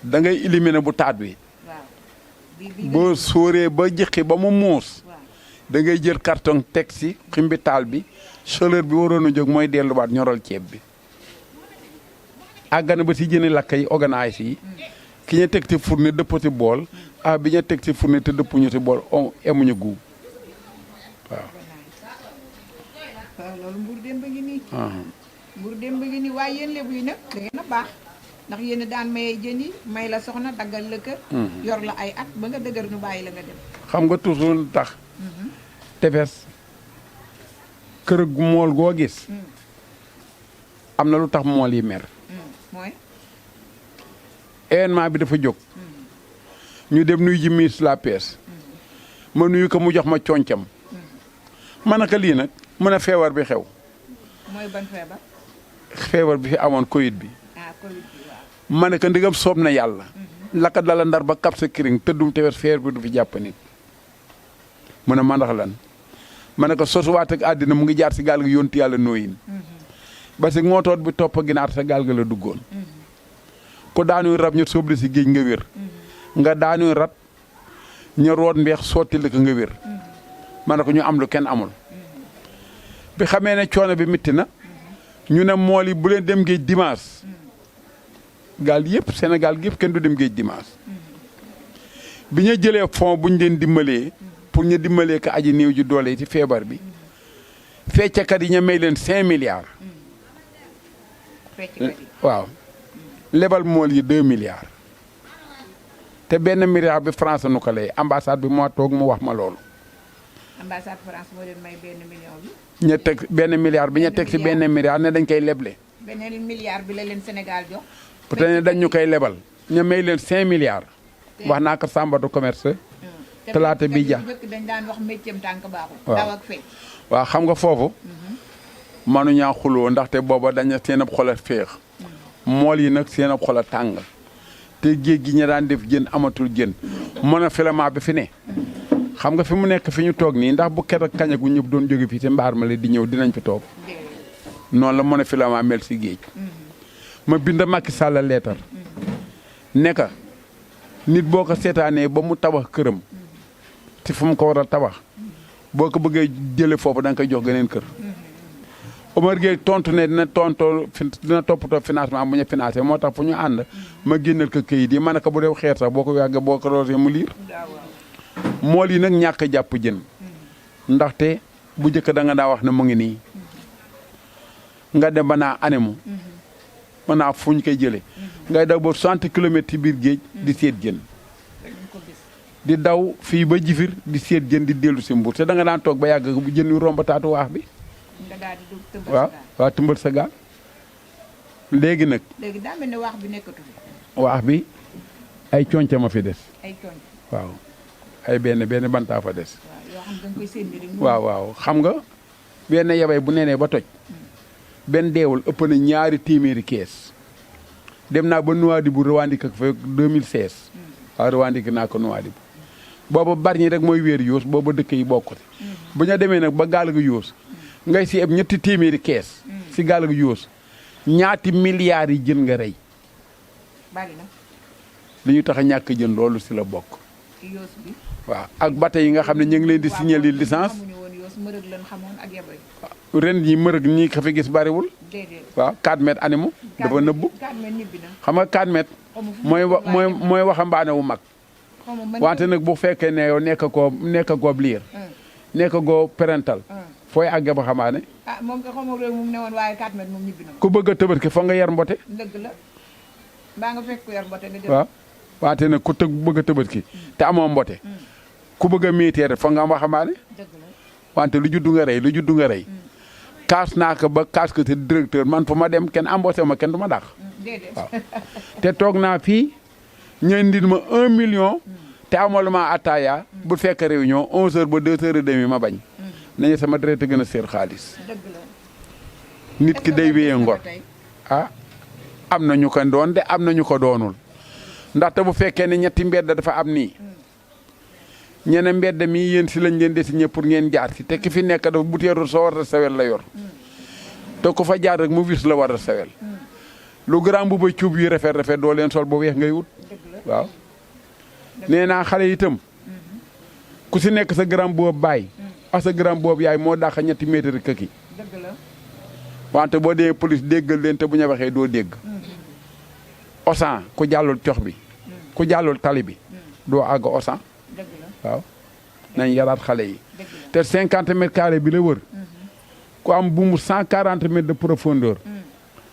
da ngay éliminer bu taat bi. waaw boo sóoree ba jëqi ba mu muus. da ngay jël carton teg si ximbi taal bi chaleur bi waroon a jóg mooy delluwaat ñoral ceeb bi. àggana ba si jëni lakk yi organise yi. ki ñu teg ci fourne dëpp ci bool. bi ñu teg ci fourne te dëppuñu ci bool emuñu guub waaw. loolu Mbour démb ngi nii. Mbour démb ngi nii waaye yéen lébu yi nag da ngeen a baax ndax yéen a daan mayee jën yi may la soxna daggal la kër. yor la ay at ba nga dëgër nu bàyyi la nga dem. xam nga toujours tax. tefes kër gu mool goo gis. am na lu tax mool yi mer. mooy. événement bi dafa jóg. ñu dem nuyu ji ministre la pêche. ma nuyu ko mu jox ma concam. ma ne ko lii nag. mën a feebar bi xew. mooy ban feebar. feebar bi fi amoon Covid bi. Covid bi waaw. ma ne ko ndigam soob na yàlla. laka dala ndar ba Cap Skirring tëddum tefes feebar bi du fi jàpp nit. mu ne ma ndax lan. ma ne ko sosuwaat ak àddina mu ngi jaar si gaal gi yónti yàlla nooyin. parce que ngootoot bi topp ginaar sa gaal ga la duggoon. ku daanuy rab ñu sóobli si géej nga wér. nga daanuy rat ñu root mbeex sotti la ko nga wér. ma ne ko ñu am lu kenn amul. bi xamee ne coono bi métti na ñu ne mool yi bu leen dem géej dimanche gaal yëpp Sénégal yëpp kenn du dem géej dimanche bi ñu jëlee fond bu ñu leen dimbalee pour ñu dimbalee ko aji néew ji doole yi ci feebar bi feccakat yi ñu may leen 5 milliards. waaw lebal mool yi 2 milliards te benn milliard bi France nu ko lay ambassade bi moo toog mu wax ma loolu. ambassade France moo leen may benn million bi. ñu teg benn milliard bi ñu teg si benn milliard ne dañ koy leble. beneen milliard bi la leen Sénégal jox. peut-être ne dañ ñu koy lebal. ñu may leen 5 milliards. wax naa ko Samba du commerce. talaata bi ja dañ daan wax métier tànk baaxul. waaw daw ak fecc. waaw xam nga foofu. mënuñaa xuloo ndaxte booba dañu seen ab xol a féex. mool yi nag seen ab xol a tàng. te géej gi ñu daan def jën amatul jën. mën a filament bi fi ne. xam nga fi mu nekk fi ñu toog nii ndax bu keroog kaña gu ñëpp doon jóge fii te mbaar ma la di ñëw dinañ fi toog noonu la mën a filament mel si géej ma bind Macky Sall leetar ne ka nit boo ko seetaanee ba mu tabax këram te fu mu ko war a tabax boo ko bëggee jële foofu da nga koy jox geneen kër Omar Gueye tontu ne dina toppatoo financement bu ñu financé moo tax fu ñu ànd ma génnal ko këyit yi ma ne ko bu dee xeer sax boo ko yàggee boo ko roosee mu liir mool yi nag ñàkk a jàpp jën ndaxte bu njëkk da nga daa wax ne mu ngi nii nga dem ba naa anemu mën naa fu ñu koy jëlee ngay daw ba 60 kilomètres ci biir géej di seet jën di daw fii ba jifir di seet jën di dellu si Mbuur te da nga daan toog ba yàgg bu jën yu romb taatu waax bi waaw tëmbal sa gaal léegi nag léegi daa mel ne waax bi nekkatu waax bi ay conca ma fi des ay conc waaw ay benn bantaa fa des yoo xam da nga koy séen rek waaw xam nga benn yabay bu nenee ba toj benn deewul ëpp na 2 téeméeri kees dem naa ba Nouadhibou revendiqué ko fa 2016 waaw revendiqué naa ko Nouadhibou booba Bargny rek mooy wéer yoos booba dëkk yi bokkute bu ñu demee nag ba gaal ga yoos ngay si eb 3 téeméeri kees si gaal ga yoos ñaati milliards yi jën nga rey bari na li ñu tax a ñàkk jën loolu si la bokk yoos bi waaw ak bateau yi nga xam ne ñu ngi leen di signaler licence mërëg lañ xamoon ak yabay ren yi mërëg ñi ko fi gis bariwul waaw 4 mètres animaux dafa nëbbu xam nga 4 mètres mooy waxambaane wu mag wante nag bu fekkee ne yow nekk koo liir nekk koo parental fooy àgge ba xamaane moom ko xamoo réew moom ne woon waaye 4 mètres moom ñibbi na ku bëgg a tëbët foog nga yar mbote dëgg la mbaa nga fekk ku yar mbote nga dem waaw wante nag ku bëgg a tëbët te amoo mbote ku bëgg a militaire foog nga am waxambaane wante lu juddu nga rey kaas naa ko ba kaas ko te directeur man fu ma dem kenn embauché ma kenn du ma dàq waaw te toog naa fii ñu indil ma 1 million te amal ma ataaya bu fekk réunion 11h ba 2h30 ma bañ nañu sama deret gën a seer xaalis nit ki day wéyee ngor am na ñu ko doon de am na ñu ko doonul ndaxte bu fekkee ne ñetti mbedd dafa am nii ñene mbedd mi yéen si lañ leen désigné pour ngeen jaar si te ki fi nekk dafa butéeru soo war a sewel la yor te ku fa jaar rek mu wis la war a sewel lu grand bu ba cuub yu rafet doo leen sol ba weex ngay wut waaw nee naa xale itam ku si nekk sa grand boobu baay ak sa grand boobu yaay moo dàq 2 mètres këki wante boo dee police déggal leen te bu ñu waxee doo dégg osan ku jàllul cox bi ku jàllul tali bi doo àgg osan waaw nañ yaraat xale yi te 50 mètres carrés bi la wër ku am bu mu 140 mètres de profondeur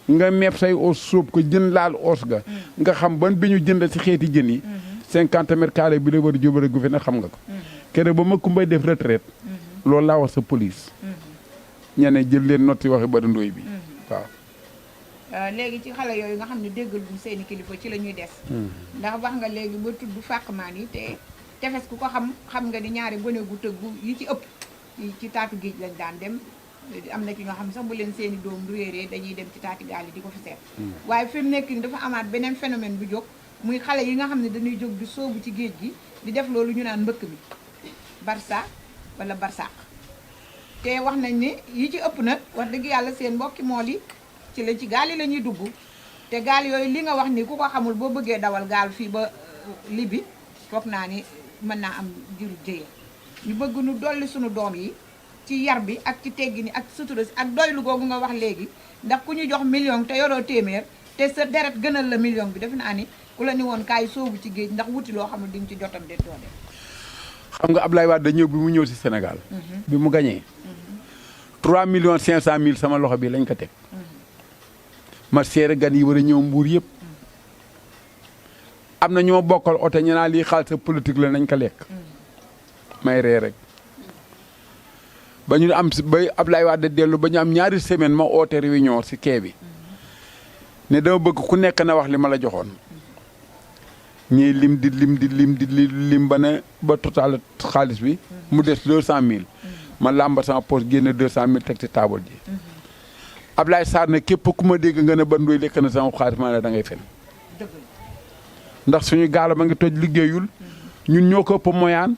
nga meeb say os sóob ko jën laal os ga nga xam ban bi ñu jënd ci xeeti jën yi 50 mètres carrés bi la wër jubare gu fi ne xam nga ko kere ba ma kumbay def retraite loolu laa wax sa police ñene jël leen notti waxi ba ndooy bi waaw léegi ci xale yooyu nga xam ne déggal buñ seeni kilifa ci la ñuy des ndax wax nga léegi ba tudd fàqmaan yi te tefes ku ko xam nga ni ñaari gone gu tëggu yi ci ëpp ci taatu géej lañ daan dem am na ci ñoo xam sax bu leen seeni doom réeree dañuy dem ci taati gaal yi di ko fi seet waaye fi mu nekk ni dafa amaat beneen phénomène bu jóg muy xale yi nga xam ne dañuy jóg di soobu ci géej gi di def loolu ñu naan mbëkk mi barsa wala barsaq te wax nañ ne yi ci ëpp nag wax dëgg yàlla seen mbokki mool yi ci gaal yi la ñuy dugg te gaal yooyu li nga wax ni ku ko xamul boo bëggee dawal gaal fii ba Libi foog naa ni mën naa am juru jëye ñu bëgg nu dolli suñu doom yi ci yar bi ak ci teggi ni ak sutura si ak doylu googu nga wax léegi ndax ku ñu jox million te yoroo téeméer te sa deret gënal la million bi defe naa ni ku la ni woon kaay soobu ci géej ndax wuti loo xamul di nga ci jotam de doo dem xam nga Ablaye Wade da ñëw bi mu ñëw si Sénégal bi mu gañee 3 millions 500 mille sama loxo bi lañ ko teg ma seere gan yi war a ñëw Mbuur yëpp am na ñoo bokkal oto ñu naan lii xaalis politique la nañ ko lekk may ree rek ba ñu am ba Ablaye Wade dellu ba ñu am 2 semaine ma oote réunion si quai bi ne dama bëgg ku nekk na wax li ma la joxoon ñii lim ba ne ba total xaalis bi mu des 200 000 ma làmba sama poche génne 200 000 teg ci taabal ji Ablaye Sarr ne képp ku ma dégg nga ne ba ndoy lekk na sama xaalis ma ne da ngay fen ndax suñu gaal ma ngi toj liggéeyul ñun ñoo ko ëpp moyaan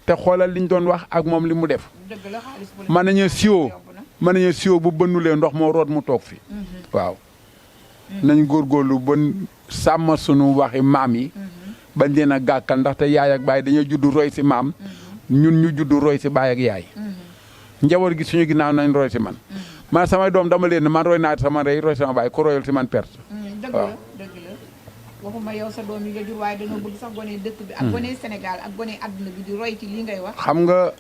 te xoolal liñ doon wax ak moom li mu def mën nañu siwo bu bënnulee ndox moo root mu toog fi waaw nañ góorgóorlu ba sàmm suñu waxi maam yi bañ leen a gàkkal ndaxte yaay ak baay dañoo juddu roy si maam ñun ñu juddu roy si baay ak yaay njaboot gi suñu ginnaaw nañ roy si man man samay doom dama leen ne man roy naa sama rey roy sama baay ku royal si man perte. dëgg la dëgg la waxuma yow sa doom yi nga jur waaye dañoo bëgg sax gone dëkk bi. ak gone Sénégal ak gone àdduna bi di roy ci lii ngay wax. xam nga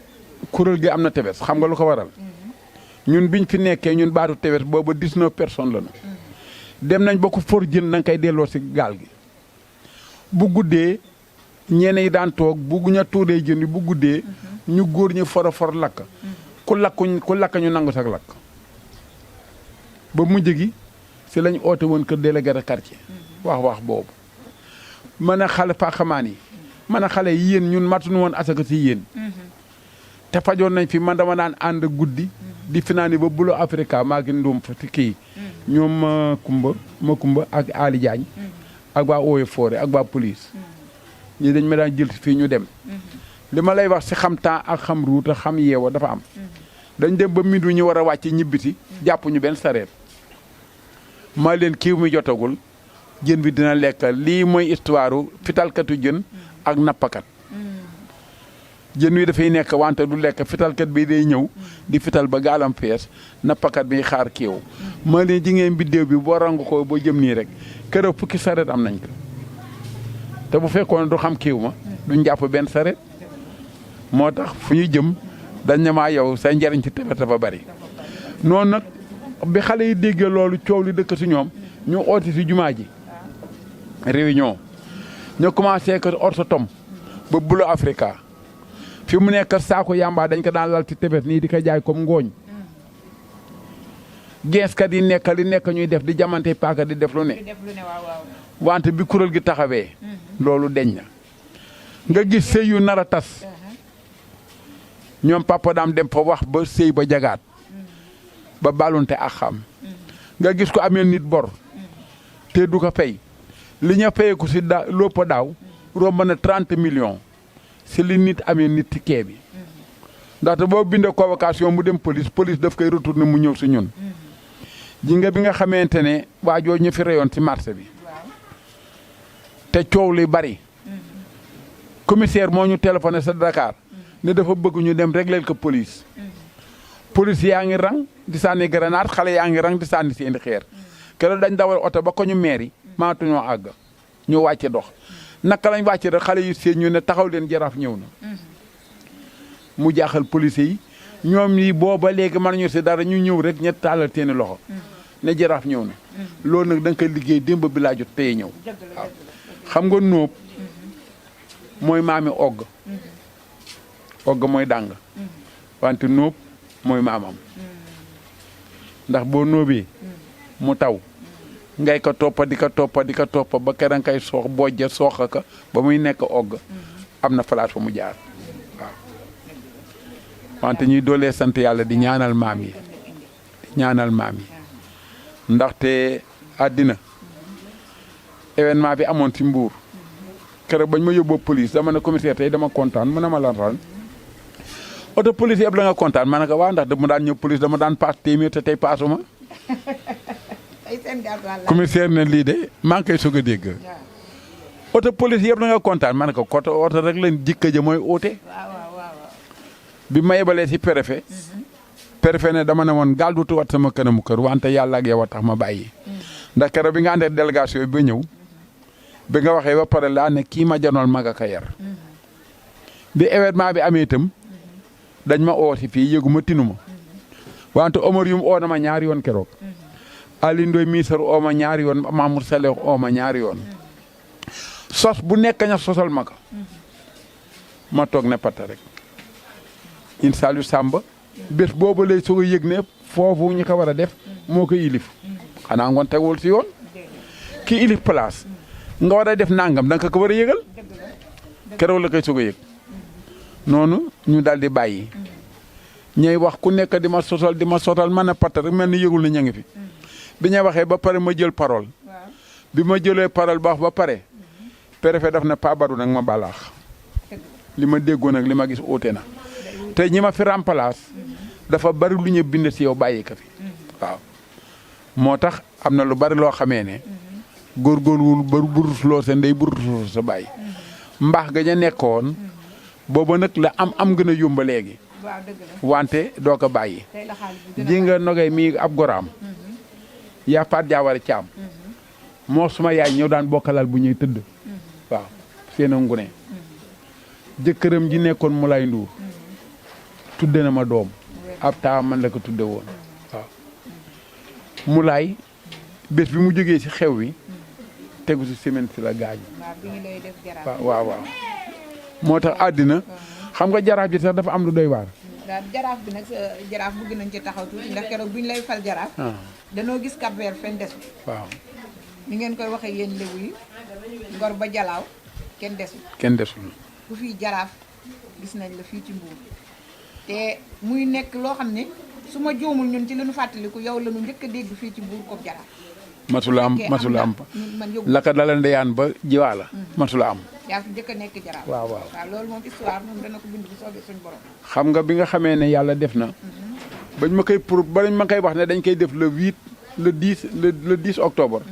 kuréel gi am na tefes xam nga lu ko waral. ñun biñ fi nekkee ñun baatu tefes boobu 19 personnes la ñu. dem nañ ba ko for jën na nga koy delloo si gaal gi. bu guddee ñeneen yi daan toog bu ñu tuuree jën yi bu guddee. ñu góor ñu for a for lakk. ku lakk ñu nangu sax lakk. ba mujj gi si lañ oote woon kër délégué de quartier. wax boobu. mën a xale paxamaan yi. mën a xale yi yéen ñun matuñu woon asaka si yéen. te fajoon nañ fi man dama daan ànd guddi. di finaani ba bulo Africa maa ngi ndum fa kii. ñoom ma kumba ak Ali Diagne. ak waa Eaux et Forêts ak waa police. ñii dañ ma daan jël fii ñu dem. li ma lay wax si xam temps ak xam ruuta xam yeewa dafa am. dañ dem ba mindu ñu war a wàcc ñibbiti. jàpp ñu benn sareet. maa leen kiiw mi jotagul. jën bi dina lekk lii mooy histoire fitalkatu jën ak nappakat. jën wi dafay nekk wante du lekk fitalkat bi day ñëw. di fital ba gaalam fees nappakat bi xaar kiiw. maa leen ji ngeen biddéew bi boo rangu ko boo jëm nii rek keroog fukki sareet am nañ ko. te bu fekkoon du xam kiiw ma. duñ jàpp benn sareet. moo tax fu ñu jëm dañ ne maa yow sa njariñ ci tefes dafa bari. noonu nag bi xale yi déggee loolu coow li dëkk si ñoom ñu oote si jumaa ji. réunion ñu commencé que orto tom ba bulo Africa fi mu nekk saako yamba dañ ko daan lal ci tefes nii di ko jaay comme ngooñ. geeskat yi nekk li nekk ñuy def di jamante paaka di def lu ne. wante bi kuréel gi taxawee. loolu deñ na. nga gis sëy yu nar a tas. ñoom papa daam dem fa wax ba sëy ba jagaat. ba balunte ak xam. nga gis ko amee nit bor. te du ko fay. li ñu fayeeku si loppa daaw. romb na 30 millions. si li nit amee nit ci kee bi. ndaxte boo bindee convocation mu dem police daf koy retourner mu ñëw si ñun. ji nga bi nga xamante ne waajoo ñu fi reyoon ci marché bi. te coow li bari. commissaire moo ñu téléphoné sa Dakar. ne dafa bëgg ñu dem régler ko police. police yaa ngi rang di sànni grenade xale yaa ngi rang di sànni seeni xeer. keroog dañ dawal oto ba ko ñu meeri maatuñoo àgg ñu wàcce dox. naka lañ wàcce rek xale yu seen ñu ne taxaw leen jaraaf ñëw na. mu jaaxal police yi ñoom yi booba léegi mën ñu si dara ñu ñëw rek ñett taalal seeni loxo. ne jaraaf ñëw na. loolu nag da nga koy liggéey démb bi laa jot tey ñëw. waaw xam nga nóob mooy maami ogg. ogg mooy dàng. wante nóob mooy maamam. ndax boo nóobee mu taw. ngay ko toppa di ko toppa ba keroog kay soox bojja sooxa ka ba muy nekk ogg. am na place fa mu jaar waaw. wante ñuy doolee sant yàlla di ñaanal maam yi. di ñaanal maam yi. ndaxte àddina événement bi amoon ci Mbuur. keroog bañ ma yóbboo police dama ne commissaire tey dama kontaan mu ne ma lan ran oto police yëpp la nga kontaan ma ne ko waa ndax dama daan ñëw police dama daan paas téeméer te tey paasuma. commissaire ne lii de maa ngi koy soog a dégg. oto police yëpp la nga kontaan ma ne ko oto rek leen jikka ja mooy oote. bi ma yebalee si préfet. préfet ne dama ne woon gaal du tuwaat sama kanamu kër wante yàlla ak yow a tax ma bàyyi. ndax keroog bi nga àndee délégation bi ba ñëw. bi nga waxee ba pare laa ne kii ma janool mag ak a yar. bi événement bi amee itam. dañ ma oo si fii yëgu ma tinu ma. wante Omar yum oo na ma ñaari yoon keroog. Ali Ndoy ministre oo ma ñaari yoon Mamour Saleh oo ma ñaari yoon. sos bu nekk ña sosal ma ko. ma toog ne patta rek. Insaalu Samba. bés boobu lay soog a yëg ne foofu ñu ko war a def moo ko ilif. xanaa ngoon tegul si yoon. ki ilif place. nga war a def nangam danga ko war a yëgal. keroog la koy soog a yëg. noonu ñu daal di bàyyi. ñooy wax ku nekk di ma sotal man a patt rek mel ni yëgul na ña ngi fi. bi ñu waxee ba pare ma jël parole. bi ma jëlee parole ba wax ba pare. préfet daf na Pa Badou nag ma balaax. li ma déggoon nag li ma gis oote na. te ñi ma fi remplace. dafa bari lu ñu bind si yow bàyyi ko fi. waaw moo tax am na lu bari loo xamee ne. góorgóorluwul ba burusloo sa ndey burusloo sa bàyyi. mbaax ga ña nekkoon. booba nag la am gën a yomba léegi. waaw dëgg la wante doo ko bàyyi tey la xaalis bi gën a ji nga nogay mii ab goraam yaa Faat Jaawara Caam moo suma yaay ñëw daan bokkalal bu ñuy tëdd waaw seen a ngune jëkkëram ji nekkoon mu lay nduur tudde na ma doom ab taa man la ko tudde woon waaw mu laay bés bi mu jógee ci xew wi tegu ci semaine si la gaañu waaw bi ñu lay def jaraaf waaw waaw moo tax àddina xam nga jaraaf ji sax dafa am lu doy waar daal jaraaf bi nag jaraaf bëgg nañ ci taxaw tuuti ndax keroog bi ñu lay fal jaraaf danoo gis Cap Vert fen desu waaw ni ngeen koy waxee yéen lébu yi ngor ba jalaaw kenn desul kenn desul ku fii jaraaf gis nañ la fii ci Mbuur te muy nekk loo xam ne su ma joomul ñun ci lañu fàttaliku yow la ñu njëkk a dégg fii ci Mbuur comme jaraaf masula am masula am man yóbbu laka dala ndeyaan ba jiwaa la masula am yaa fi njëkk a nekk jaraaf waaw waaw waaw loolu moom histoire moom dana ko bind bu soobee suñu borom xam nga bi nga xamee ne yàlla def na bañ ma koy pour bañ ma koy wax ne dañ koy def le 8 le 10 le 10 octobre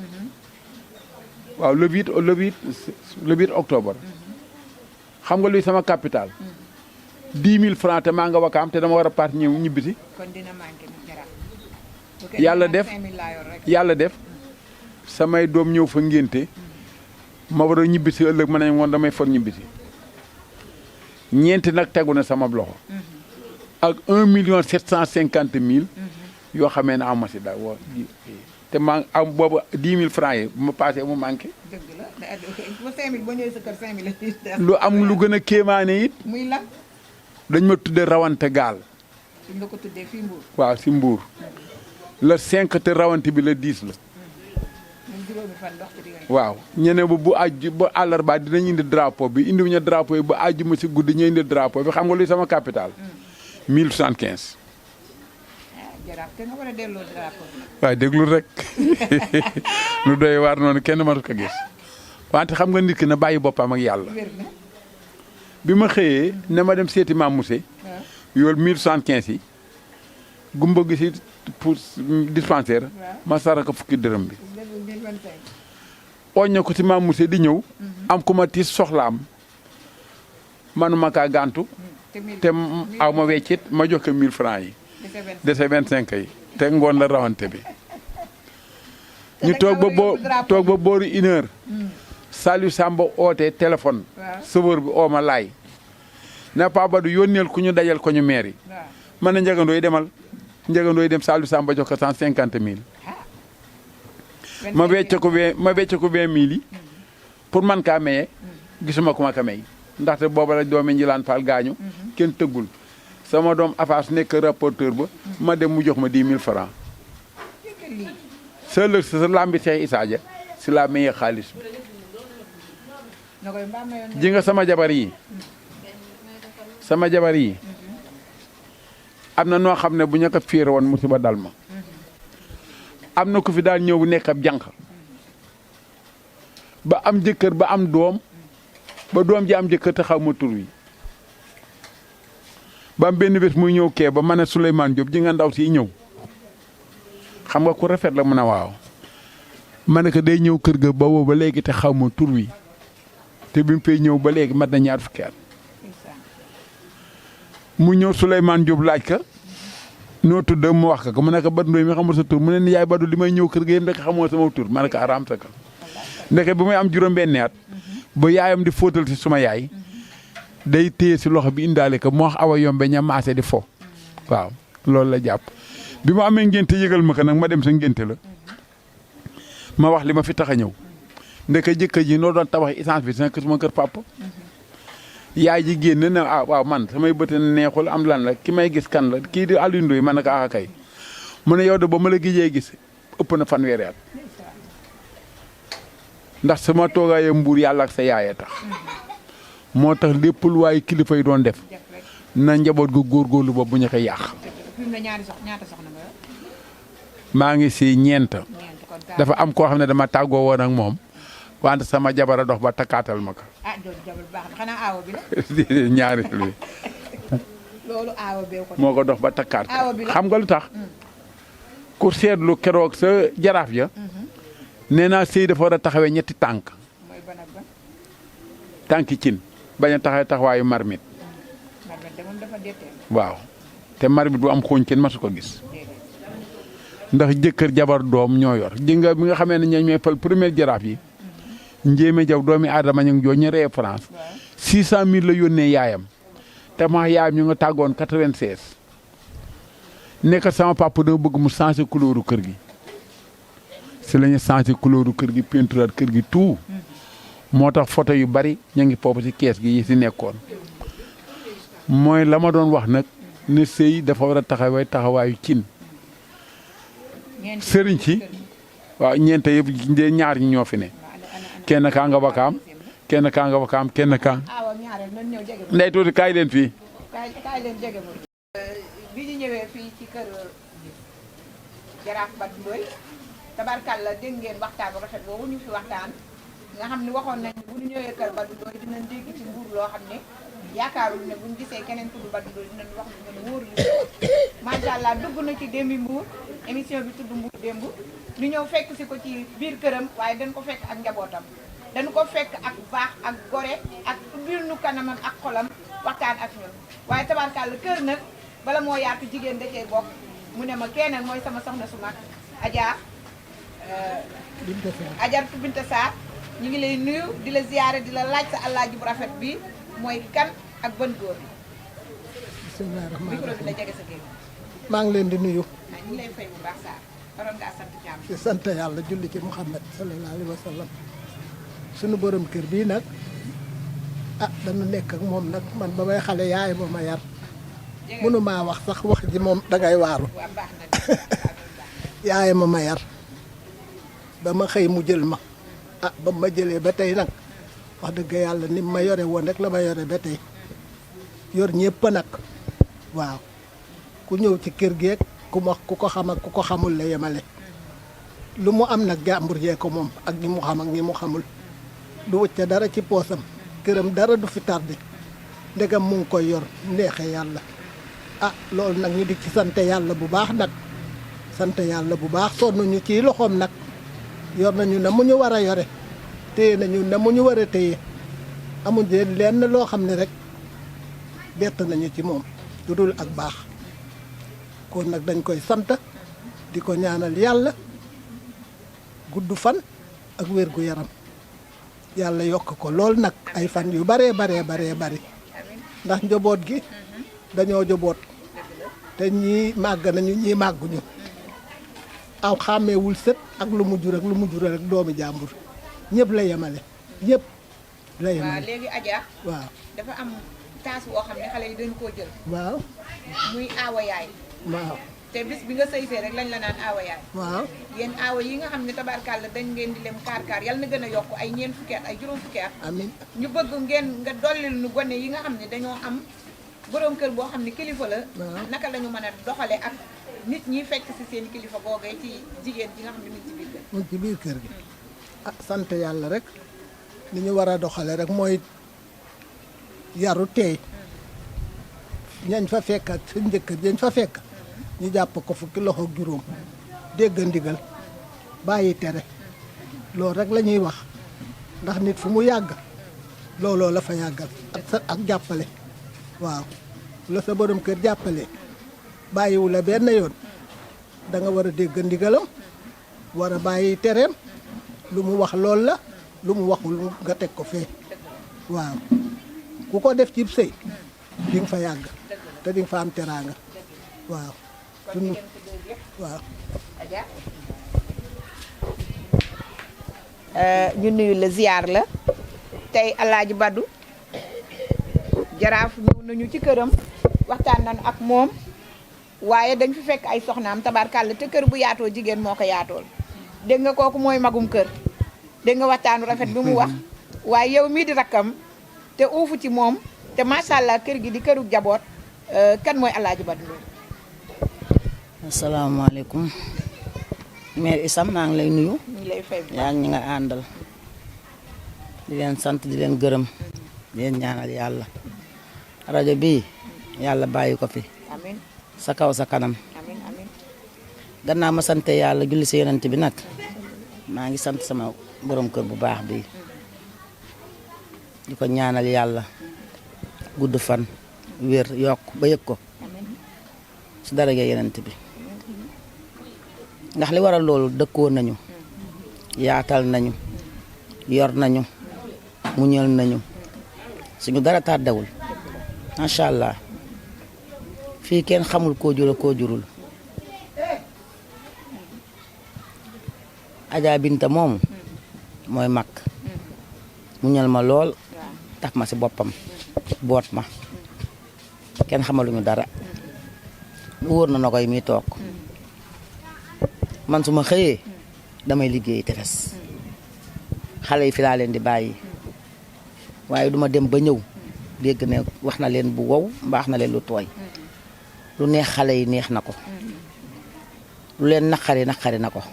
waaw le 8 octobre xam nga luy sama capital 10 000 francs te maa nga wakaam te dama war a part ñëw ñibbisi kon dina manqué nag jaraaf yàlla def 5000 laa yor rek yàlla def samay doom ñëw fa ngénte ma war a ñibbisi ëllëg ma ne woon damay for ñibbisi ñeenti nag tegu na sama loxo ak 1,750,000 yoo xamee ne am ma si daal woo te maa am boobu 10 000 francs yi bu ma paasee mu manqué dëgg la ba 5000 ba ñëwee sa kër 5000 lu am lu gën a kéemaane it muy lan dañ ma tudde rawante gaal suñ la ko tuddee fii Mbuur waaw si Mbuur le 5 te rawante bi le 10 la ñun juróomi fan ndox ci diggante waaw ñene bu àjj ba àllarba dinañ indi drapeau bi indiwuñu drapeau yi ba àjj ma si guddi ñu indi drapeau bi xam nga luy sama capital 1075 jaraaf te nga war a delloo drapeau bi waaye déglu rek lu doy waar noonu kenn mënut ko gis wante xam nga nit ki na bàyyi boppam ak yàlla wér na bi ma xëyee ne ma dem seeti Maam Mousse yool 1075 yi gumba gi si pour dispensaire ma saraka fukki dërëm bi 1025 oñña ko si Maam Mousse di ñëw am ku ma tiis soxlaam manuma kaa gàntu te aw ma weccit ma jox ko 1000 francs yi dese 25 yi te ngoon la rawante bi ñu toog ba boori 1 heure Saliou Samba oote téléphone sëvër bi oo ma laay na Pa Badou yónneel ku ñu dajal ko ñu maire yi man na njagandooy demal njagandooy dem Saliou Samba jox ko 150,000 ma wecce ko 20,000 yi pour man kaa maye gisuma ku ma ka may ndaxte booba la doomi Njilaan Fall gaañu kenn tëggul sama doom Afaas nekk rapporteur ba ma dem mu jox ma 10 000 francs sa lëg sa lambi Cheikh Issa Dia si la maye xaalis bi ji nga sama jabar yi am na noo xam ne bu ñu ko fiire woon musiba dal ma am na ku fi daan ñëw nekk ab jànq ba am jëkkër ba am doom ba doom ji am jëkkër te xaw ma tur wi ba am benn bés muy ñëw kee ba ma ne Souleymane Diop ji nga ndaw si ñëw xam nga ku rafet la mën a waaw ma ne ko day ñëw kër ga ba woo ba léegi te xaw ma tur wi te bi mu fay ñëw ba léegi mat na 20 at mu ñëw Souleymane Diop laaj ka noo tudd mu wax ko mu ne ko Badou Ndoye mi xamul sa tur mu ne ni yaay Badou li may ñëw kër ga yëpp ndeke xamoo sama tur ma ne ko araam sa ka ndeke bi may am juróom-benni at ba yaayam di fóotal si suma yaay day téye si loxo bi indaale ko moo wax awa yombe ña maase di fo waaw loolu la jàpp bi ma amee ngénte yëgal ma ko nag ma dem sa ngénte la ma wax li ma fi tax a ñëw ndeke jëkkër ji noo doon tabax essence bi sama kër papa yaay ji génn ne ah waaw man samay bët neexul am lan la ki may gis kan la kii di Aliou Ndoye man naka ah kay mu ne yow de ba ma la gijee gis ëpp na fanweeri at ndax sama toogaayee Mbuur yàlla ak sa yaayee tax moo tax lépp lu waaye kilifa yi doon def na njaboot gu góorgóorlu ba bu ñu ko yàq. maa ngi si ñeent dafa am koo xam ne dama tàggoo woon ak moom wante sama jabara dox ba takkaatal ma ko. ah jooju jabar baax na xanaa aawa bi la. ñaari bi. loolu aawa bee ko. moo ko dox ba takkaat aawa bi la xam nga lu tax. ku seetlu keroog sa jaraaf ja. nee naa sëy dafa war a taxawee ñetti tànk. mooy ban ak ban. tànki cin bañ a taxawee taxawaayu marmite. marmite de moom dafa waaw te mar bi du am xooñ kenn masu ko gis ndax jëkkër jabar doom ñoo yor ji nga bi nga xamee ne ñooy ñooy fal premier jaraaf yi njéeme jaw doomi aadama ñu ngi joo ñu ree France 600 000 la yónnee yaayam te ma yaayam ñu nga tàggoon 96 nekk sama papa dama bëgg mu changé couleur kër gi si la ñu changé couleur kër gi peinture kër gi tout moo tax photo yu bari ñu ngi foofu si kees gi yi si nekkoon mooy la ma doon wax nag ne sëy dafa war a taxawaayu cin sëriñ si waaw ñeente yëpp de ñaar ñi ñoo fi ne kenn kaa nga wakaam kenn kaa nga wakaam kenn kaa ndey tuuti kaay leen fii kaay leen jege ma bi ñu ñëwee fii ci kër jaraaf Badou Ndoye tabarkàlla dégg ngeen waxtaan bu rafet boobu ñu fi waxtaan nga xam ne waxoon nañ bu ñu ñëwee kër Badou Ndoye dinañ dégg ci Mbour loo xam ne yaakaarul ne buñ gisee keneen tudd Badou Ndoye dinañ wax ñu ne wóor li macha allah dugg na ci Démbi Mbour émission bi tudd Mbour démb ñu ñëw fekk si ko ci biir këram waaye dañ ko fekk ak njabootam dañ ko fekk ak baax ak gore ak biir nu kanamam ak xolam waxtaan ak ñun waaye tabarkàlla kër nag bala moo yaatu jigéen da cee bokk mu ne ma keneen mooy sama soxna su mag Ajaratu Binta Sarr ñu ngi lay nuyu di la ziyaare di la laaj sa àllaaji bu rafet bi mooy kan ak ban góor bismillaahi rahmaani micro bi rahiim la jege sa génn maa ngi leen di nuyu ñu ngi lay fay bu baax Sarr waroon ngaa sant jàmm di sant yàlla julli ci Muhammad sallallahu alayhi wa sallam sunu borom kër bii nag dana nekk ak moom nag man ba may xale yaay ba ma yar mënumaa wax sax wax ji moom dangay waaru waa baax na yaay ma yar ba ma xëy mu jël ma ba ma jëlee ba tey nag wax dëgg yàlla ni ma yore woon rek la ma yore ba tey yor ñëpp nag waaw ku ñëw ci kër geeg ku ko xam ak ku ko xamul la yemale lu mu am nag jàmbur jee ko moom ak ñi mu xam ak ñi mu xamul du wëcc dara ci poosam këram dara du fi tardé ndegam mu ngi koy yor neexee yàlla loolu nag ñu di ci sant yàlla bu baax nag sant yàlla bu baax sonn ñu ci loxoom nag yor nañu na mu ñu war a yore téye nañu na mu ñu war a téye amuñu lenn loo xam ne rek bett nañu ci moom lu dul ak baax kon nag dañ koy sant di ko ñaanal yàlla gudd fan ak wér gu yaram yàlla yokk ko lool nag ay fan yu baree bari ndax njaboot gi dañoo njaboot te ñii màgg nañu ñii màgguñu aw xàmmeewul sët ak lu mu jur ak lu mu jur rek doomi jàmbur ñëpp la yemale ñëpp la yemale. waaw léegi Adja waaw dafa am taas woo xam ne xale yi dañu koo jël waaw muy aawa yaay waaw te bis bi nga sëysee rek lañ la naan aawa yaay waaw yéen aawa yi nga xam ne tabarkàlla dañ ngeen di lem kaar yal na gën a yokk ay ñeent fukki at ay juróom fukki at amiin ñu bëgg ngeen nga dollil nu gone yi nga xam ne dañoo am borom kër boo xam ne kilifa la naka la ñu mën a doxale ak nit ñi fekk si seen kilifa googee ci jigéen ji nga xam ne mu ngi ci biir kër mu ngi ci biir kër gi sant yàlla rek li ñu war a doxale rek mooy yaru teey ñañ fa fekk ak suñ njëkkër dañ fa fekk ñu jàpp ko fukki loxo ak juróom dégg ndigal bàyyi tere loolu rek la ñuy wax ndax nit fu mu yàgg looloo la fa yàggal ak jàppale waaw la sa borom kër jàppale bàyyiwu la benn yoon da nga war a dégg ndigalam war a bàyyi tereem lu mu wax lool la lu mu waxul nga teg ko fee waaw ku ko def ci sëy di nga fa yàgg te di nga fa am teraanga waaw sunu waaw ñu nuyu la ziar la tey Alaaji Badou jaraaf ñëw nañu ci këram waxtaan nañ ak moom waaye dañ fi fekk ay soxnaam tabarkàlla te kër bu yaatoo jigéen moo ko yaatool dégg nga kooku mooy magum kër dégg nga waxtaanu rafet bi mu wax waaye yow mii di rakkam te uufu ci moom te macha allah kër gi di këru jaboot kan mooy Alaaji Badou Ndoye. asalaamaaleykum mère Isam maa ngi lay nuyu. ñu ngi lay fay yaa ngi ñi nga àndal di leen sant di leen gërëm di leen ñaanal yàlla rajo bii yàlla bàyyi ko fi amiin sa kaw sa kanam. amiin amiin gannaaw ma sante yàlla julli si yonent bi nag maa ngi sant sama borom kër bu baax bi di ko ñaanal yàlla gudd fan wér yokk ba yëg ko ci daraja Yonent bi ndax li waral loolu dëkkoon nañu yaatal nañu yor nañu muñal nañu suñu dara tàddawul macha allah fii kenn xamul koo jur koo jurul Adja Binta moomu mooy mag muñal ma lool taf ma ci boppam boot ma kenn xamaluñu dara wóor na koy mi toog man su ma xëyee damay liggéey tefes xale yi fi laa leen di bàyyi waaye duma dem ba ñëw dégg ne wax na leen bu wow mbaax na leen lu tooy lu neex xale yi neex na ko lu leen naqari naqari na ko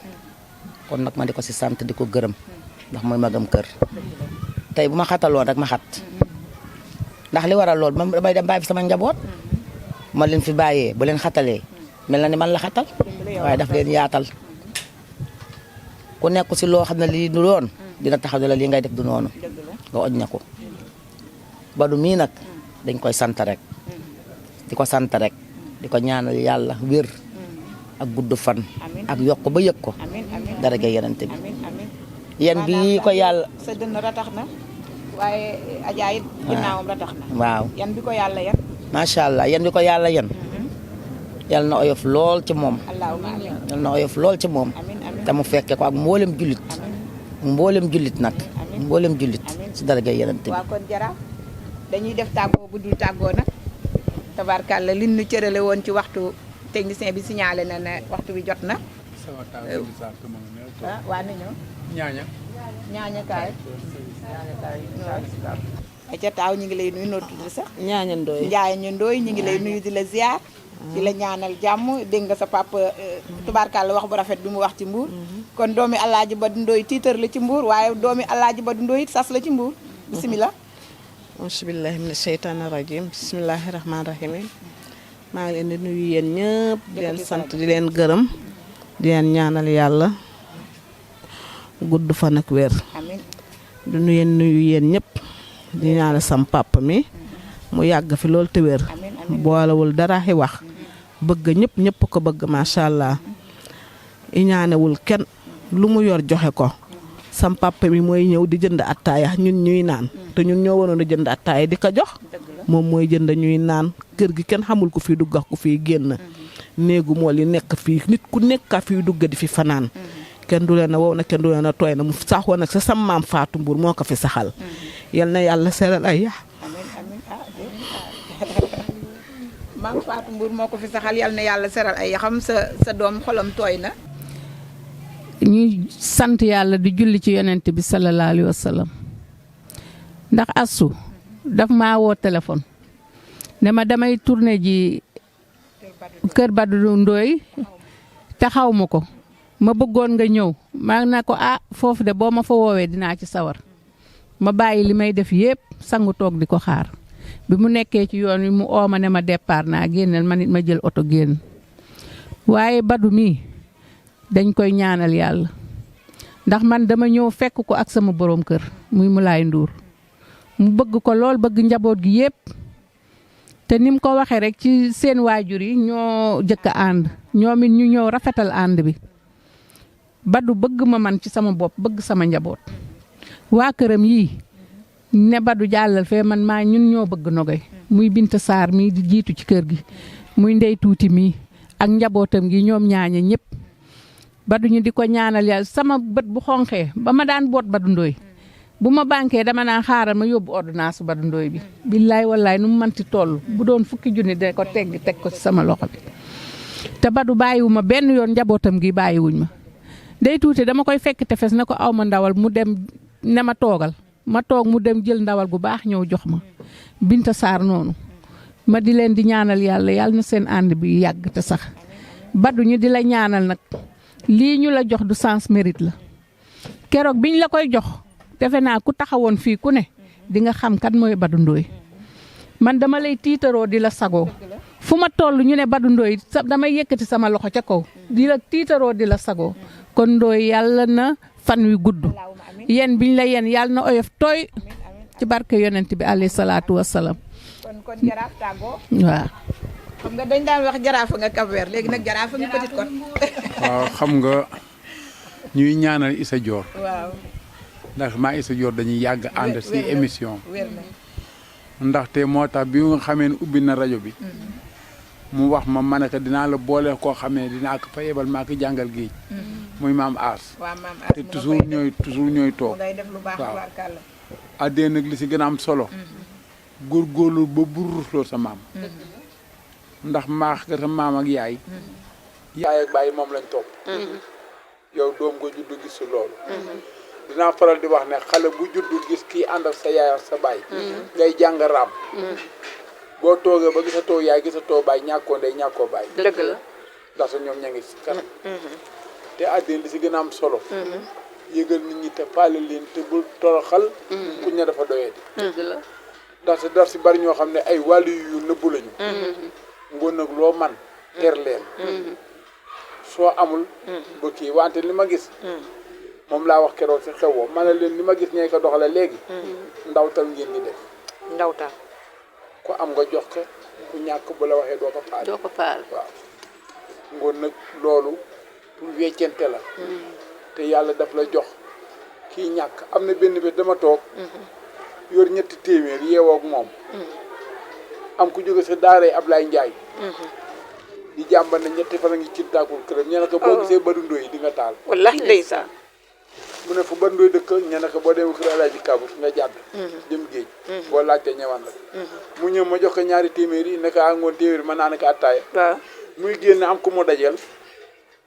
kon nag ma di ko ci sant di ko gërëm ndax mooy magam kër tey bu ma xataloon rek ma xat ndax li waral lool man damay dem bàyyi fi sama njaboot ma leen fi bàyyee bu leen xatalee mel na ni man la xatal waaye daf leen yaatal ku nekk ci loo xam ne lii du doon dina taxaw ne la lii ngay def du noonu nga oj na ko Badou mii nag dañ koy sant rek di ko sant rek di ko ñaanal yàlla wér ak gudd fan ak yokk ba yëg ko dara ga Yonent bi yéen bi ko yàlla sa dënn ratax na waaye Adja it ginnaawam ratax na waaw yan bi ko yàlla yan macha allah yéen bi ko yàlla yan yal na oyof lool ci moom allahumma amiin yal na oyof lool ci moom te mu fekke ko ak mboolem jullit nag mboolem jullit ci dara ga Yonent bi waaw kon jaraaf dañuy def tàggoo bu dul tàggoo nag tabarkàlla li ñu cërale woon ci waxtu technicien bi signalé na ne waxtu bi jot na waa na ñëw ñaaña kaay ay ca taaw ñu ngi lay nuyu noo tudd sax ñaaña ndooy njaaña ndooy ñu ngi lay nuyu di la ziar di la ñaanal jàmm dégg nga sa papa tubaarkàlla wax bu rafet bi mu wax ci Mbour kon doomi Alaaji Badou Ndoye tiitar la ci Mbour waaye doomi Alaaji Badou Ndoye it sas la ci Mbour bisimilah auzubillahi mina sheytaani rajim bismillahi rahmaani rahim maa ngi leen di nuyu yéen ñëpp di leen sant di leen gërëm di leen ñaanal yàlla gudd fan ak wér amiin di nuyu yéen ñëpp di ñaanal sam papa mi mu yàgg fi loolu te wér boolewul dara xi wax bëgg ñëpp ko bëgg macha allah i ñaanewul kenn lu mu yor joxe ko sam papa mi mooy ñëw di jënd attaaya ñun ñuy naan te ñun ñoo waroon a jënd attaaya di ko jox moom mooy jënd ñuy naan kër gi kenn xamul ku fi dugg ak ku fi génn néegu mool yi nekk fii nit ku nekk fi dugg di fi fanaan kenn du leen a wow na kenn du leen a tooy na mu saxoon nag sa sam maam Faatu Mbuur moo ko fi saxal yal na yàlla seral ay yax maam Faatu Mbuur moo ko fi saxal yal na yàlla seral ay yaxam sa doom xolam tooy na ñuy sant yàlla di julli ci Yonent bi sallallahu alayhi wa sallam ndax Astou daf maa woo téléphone ne ma damay tourné ji kër Badou Ndoye te xaw ma ko ma bëggoon nga ñëw maa na ko foofu de boo ma fa woowee dinaa ci sawar ma bàyyi li may def yépp sangu toog di ko xaar bi mu nekkee ci yoon wi mu oo ma ne ma départ naa génneel ma nit ma jël oto génn waaye Badou mii dañ koy ñaanal yàlla ndax man dama ñëw fekk ko ak sama borom kër muy Moulay Ndour mu bëgg ko lool bëgg njaboot gi yépp te ni mu ko waxee rek ci seen waajur yi ñoo jëkk a ànd ñoom it ñu ñëw rafetal ànd bi Badou bëgg ma man ci sama bopp bëgg sama njaboot waa këram yii ne Badou jàllal fee man maa ñun ñoo bëgg Nogay muy Binta Sarr mii di jiitu ci kër gi muy Ndey Tuuti mii ak njabootam gi ñoom ñaaña ñëpp Badou ñu di ko ñaanal yàlla sama bët bu xonqee ba ma daan boot Badou Ndoye bu ma banquee dama naan xaaral ma yóbbu ordonnance Badou Ndoye bi billaay wallaay nu mu manti toll bu doon fukki junni de ko teg ko ci sama loxo bi te Badou bàyyiwu ma benn yoon njabootam gi bàyyiwuñ ma Ndey Tuuti dama koy fekk tefes na ko aw ma ndawal mu dem ne ma toogal ma toog mu dem jël ndawal gu baax ñëw jox ma Binta Sarr noonu ma di leen di ñaanal yàlla na seen ànd bi yàgg te sax Badou ñu di la ñaanal nag lii ñu la jox du sens mérite la keroog biñ la koy jox defe naa ku taxawoon fii ku ne di nga xam kan mooy Badou Ndoye man dama lay tiitaroo di la sagoo fu ma toll ñu ne Badou Ndoye damay yëkkati sama loxo ca kaw di la tiitaroo di la sagoo kon Ndoye yàlla na fan wi gudd yéen biñ la yéen yàlla na oyof tooy ci barke Yonent bi alayhi salaatu wassalaam kon jaraaf tàggoo. waaw. xam nga dañ daan wax jaraafa nga Cap-Vert léegi nag jaraafa nga Petite Côte. waaw xam nga ñuy ñaanal Issa Dior waaw. ndax maa Issa Dior dañuy yàgg ànd si wér na, émission wér na. ndaxte moo tax bi nga xamee ne ubbi na rajo bi mu wax ma ne ko dinaa la boole koo xam ne dinaa ko fa yebal maa ko jàngal géej muy maam Aas waaw maam As te mu nga toujours koy ñooy toujours ñooy def, mu toog ngay def lu baax waaw. tubaarkàlla. addee nag li si gën a am solo góorgóorlu ba burusloo sa maam ndax maax nga sa maam ak yaay yaay ak bàyyi moom lañ topp yow doom nga juddu gis si loolu dinaa faral di wax ne xale bu juddu gis kii ànd ak sa yaay ak sa baay ngay jàng raam boo toogee ba gisatoo yaay gisatoo baay ñàkkoo ndey ñàkkoo baay dëgg la. ndax sa ñoom ña ngi si kanam te àddina li si gën a am solo yëgal nit ñi te faale leen te bul toroxal kuñ ne dafa doyee di dëgg la. ndax sa dar si bari ñoo xam ne ay wàllu yu nëbbu lañu ngoon nag loo man teer leen soo amul ba kii wante li ma gis moom laa wax keroog si xew woo ma ne leen li ma gis ñee ko doxale léegi ndawtal ngeen di def ndawtal. ku am nga jox ko ku ñàkk bu la waxee doo ko faale doo ko faal. waaw ngoon nag loolu pour weccente la te yàlla daf la jox kii ñàkk am na benn bés dama toog yor ñetti téeméer yeewoo ak moom am ku jóge sa daaray Ablaye Ndiaye di jàmba ne ñetti fan a ngi ci tàkkul këram ñe ne ko boo gisee badundoo yi di nga taal wallahi ndeysaan. mu ne fu badundoo dëkk ñe ne ko boo demee kër Alaaji Kabut nga jàdd dem géej boo laajtee ñëwan la mu ñëw ma jox ko ñaari téeméer yi ne ko àngoon téeméer ma naa ne ko attaaya waaw. muy génn am ku mu dajeel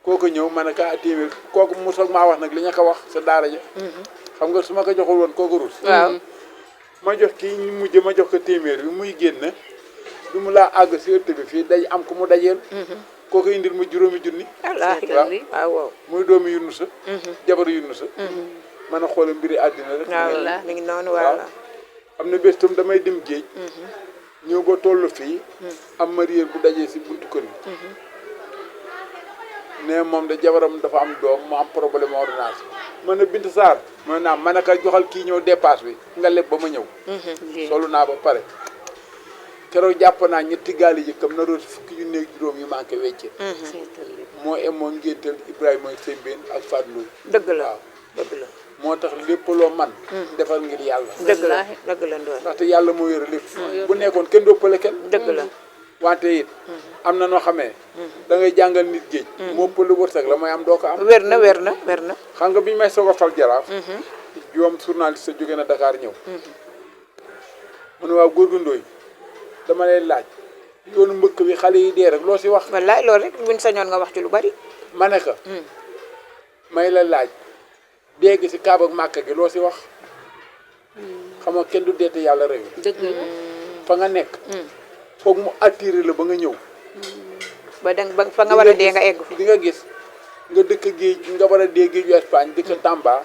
kooku ñëw ma ne ko téeméer kooku mu soog maa wax nag li nga ko wax sa daara ja xam nga su ma ko joxul woon kooku rus waaw. ma jox kii ñu mujj ma jox ko téeméer bi muy génn du mu laa àgg si ëtt bi fii day am ku mu dajeel kooku indil ma juróomi junni wallaahi waaw waaw waaw. muy doomi Yunusa jabaru Yunusa man a xoole mbiri àddina rek waaw wallaahi mi ngi noonu waaw waaw. am na bés tam damay dem géej ñëw ba tollu fii am mariéer bu dajee si buntu kër gi ne moom de jabaram dafa am doom mu am problème ordonnance man a Bint Sarr man naa man a ka joxal kii ñëw dépasse bi nga leb ba ma ñëw solu naa ba pare keroog jàpp naa ñetti gaali yëkkam na rooti fukki yu néeg juróom yu manqué wecce moo emoo ngénteel Ibrahima Sembène ak Fadlou dëgg la waaw dëgg la. moo tax lépp loo man defal ngir yàlla dëgg la dëgg la Ndoye. ndaxte yàlla moo yore lépp bu nekkoon kenn doppale kenn dëgg la. wante it am na noo xamee da ngay jàngal nit géej moo pël wërsëg la mooy am doo ko am wér na wér na wér na. xam nga bi ñu may soog a fal jaraaf juróom journaliste jóge na Dakar ñëw mu ne waaw góor gu Ndoye dama lay laaj yoonu mbëkk bi xale yi dee rek loo si wax wallaay loolu rek buñ sañoon nga wax ci lu bari. ma ne ko may la laaj dégg si Kaaba ak Màkka gi loo si wax xam nga kenn du deete yàlla réew dëgg la. fa nga nekk foog mu attiré la ba nga ñëw ba dang ba fa nga war a dee nga egg fa. di nga gis nga dëkk géej nga war a dee géeju Espagne dëkk Tamba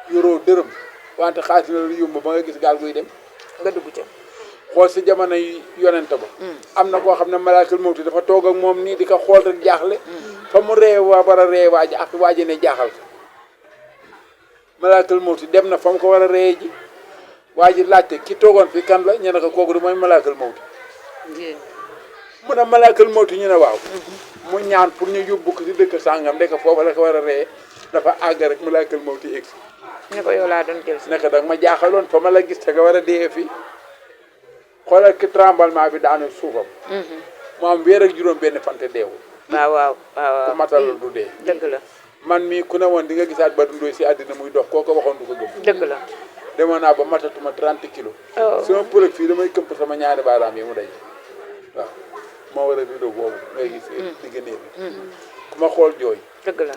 yoroo dërëm wante xaalis la lu yomb ba nga gis gaal guy dem nga dugg ca. xool si jamono yi yonente ba am na koo xam ne malaakal mawti dafa toog ak moom nii di ko xool rek jaaxle fa mu ree waa war a ree waaji ak waaji ne jaaxal ko malaakal mawti dem na fa mu ko war a ree ji waa ji laajte ki toogoon fi kan la ñu ne ko kooku du mooy malaakal mawti mu ne malaakal mawti ñu ne waaw mu ñaan pour ñu yóbbu ko si dëkk sàngam ndeke foofu la ko war a ree dafa àgg rek malaakal mawti egg si ne ko yow laa doon jël si. nekk dag ma jaaxaloon fa ma la gis te nga war a dee fii xoolal ki tremblement bi daanu suufam mu am weer ak juróom benn fante deewul waaw waaw waaw. ku matal du dee dëgg la man mii ku ne woon di nga gisaat Badou Ndoye si àddina muy dox koo ko waxoon du ko gëm dëgg la. demoon naa ba matatuma 30 kilos sama pëlëg fii damay këmp sama ñaari baaraam yi mu daj waaw moo war a rido boobu ngay gis diggante bi ku ma xool jooy dëgg la.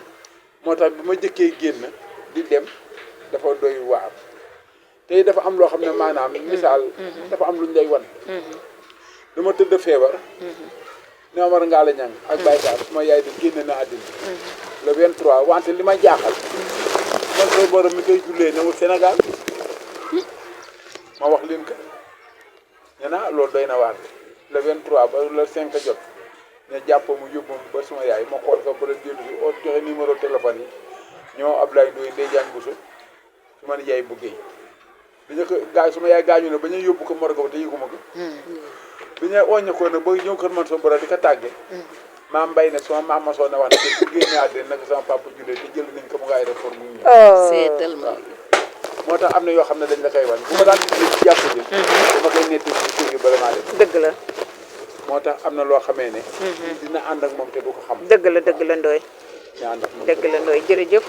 moo tax bi ma jëkkee génn di dem dafa doy waar tey dafa am loo xam ne maanaam misaal dafa am luñ lay wan dama tëdd feebar ne Omar Ngalla Niang ak Baye Gaal suma yaay di génne na àddina le 23 wante li ma jaaxal man koy borom mi koy jullee newul Sénégal ma wax leen ko nee naa loolu doy na waar le 23 ba le 5 jot ne jàpp mu yóbbu ba suma yaay ma xool ko ba la dellu si oo joxe numéro téléphone yi ñoo Ablaye Ndoye Ndeye Diagne Bousso su ma yaay buggee dañu ko gars suma yaay gaañu ne ba ñu yóbbu ko morgue ba te yëguma ko bi ñu oññe ko nag ba ñëw kër man sama borom di ko tàgge maam mbay ne sama maam ma soo ne wax ne bu génne àddina nag sama papa julee te jël nañ ko mu ngay réforme mu ñëw seetal ma moo tax am na yoo xam ne dañ la koy wan bu ma daan gis ci jàpp ji dama koy netti ci kër gi bala maa dem dëgg la moo tax am na loo xamee ne dina ànd ak moom te du ko xam dëgg la Ndoye ñu ànd ak moom dëgg la Ndoye jërëjëf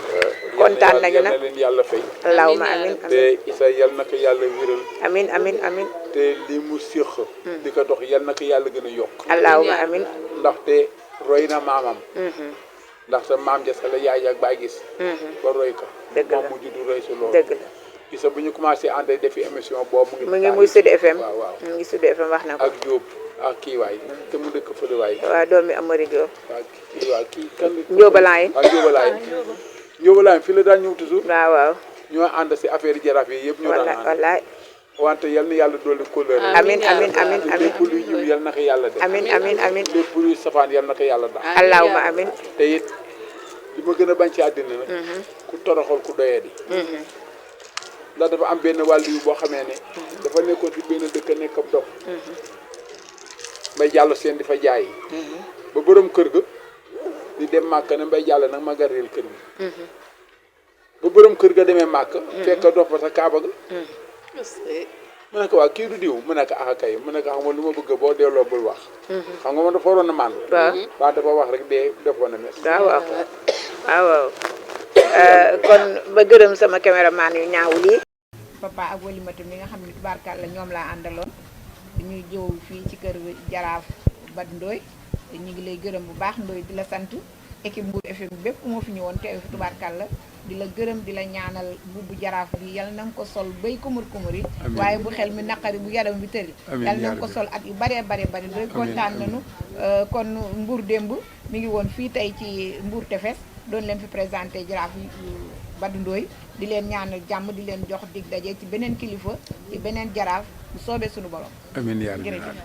kontaan nañu yal na nag leen yàlla fay allahumma amin te isa yal na ko yàlla wéral amin te li mu séq di ko dox yal na ko yàlla gën a yokk allahumma amin ndaxte roy na maamam ndaxte maam ja sa la yaay ak baay gis ba roy ko dëgg la moom mu juddu roy si loolu dëgg la gisa bu ñu commencé ànd defi émission boobu mu ngi muy Sud FM waaw waaw mu ngi Sud FM wax na ko ak Diop ak kii waay te mu dëkk fële waay waaw doomi Amari Diop waaw kii waaw kii kan Njóobalaay waaw Njóobalaay fii la daan ñëw toujours waaw ñoo ànd si affaire yi jaraaf yi yëpp ñoo daan ànd wallaay wante yal na yàlla dolli kóllëre amin lépp luy jiw yal na ko yàlla def amin lépp luy safaan yal na ko yàlla dax allahumma amin te it li ma gën a bañ ci àddina nag ku toroxal ku doyee di ndax dafa am benn wàll yu boo xamee ne dafa nekkoon ci benn dëkk nekk ab dof mbay jàll seen di fa jaay ba borom kër ga di dem màkk ne mbay jàll nag ma gareel kër gi ba borom kër ga demee màkk fekk dof ba sa kaaba ga mu ne ko waa kii du diw mu ne ko ah kay mu ne ko xam nga lu ma bëgg boo delloo bul wax xam nga man dafa waroon a mànd waaw dafa wax rek dee defoon na mes waaw kon ba gërëm sama caméraman yu ñaawul yi papa ak walimatu mi nga xam ne tubaarkàlla ñoom laa àndaloon dañuy jëw fii ci kër jaraaf Bad Ndoye ñu ngi lay gërëm bu baax Ndoye di la sant équipe Mbour FM bépp moo fi ñëwoon teew fi tubaarkàlla di la gërëm di la ñaanal buubu jaraaf bi yal na nga ko sol bay kumur yi waaye bu xel mi naqari bu yaram bi tëri yal na nga ko sol at yu bare doy kontaan nañu kon Mbour démb mi ngi woon fii tey ci Mbour Tefes doon leen fi présenté jaraaf yi Bad Ndoye di leen ñaanal jàmm di leen jox dig daje ci beneen kilifa ci beneen jaraaf bu soobee suñu borom amiin yaa jërëjëf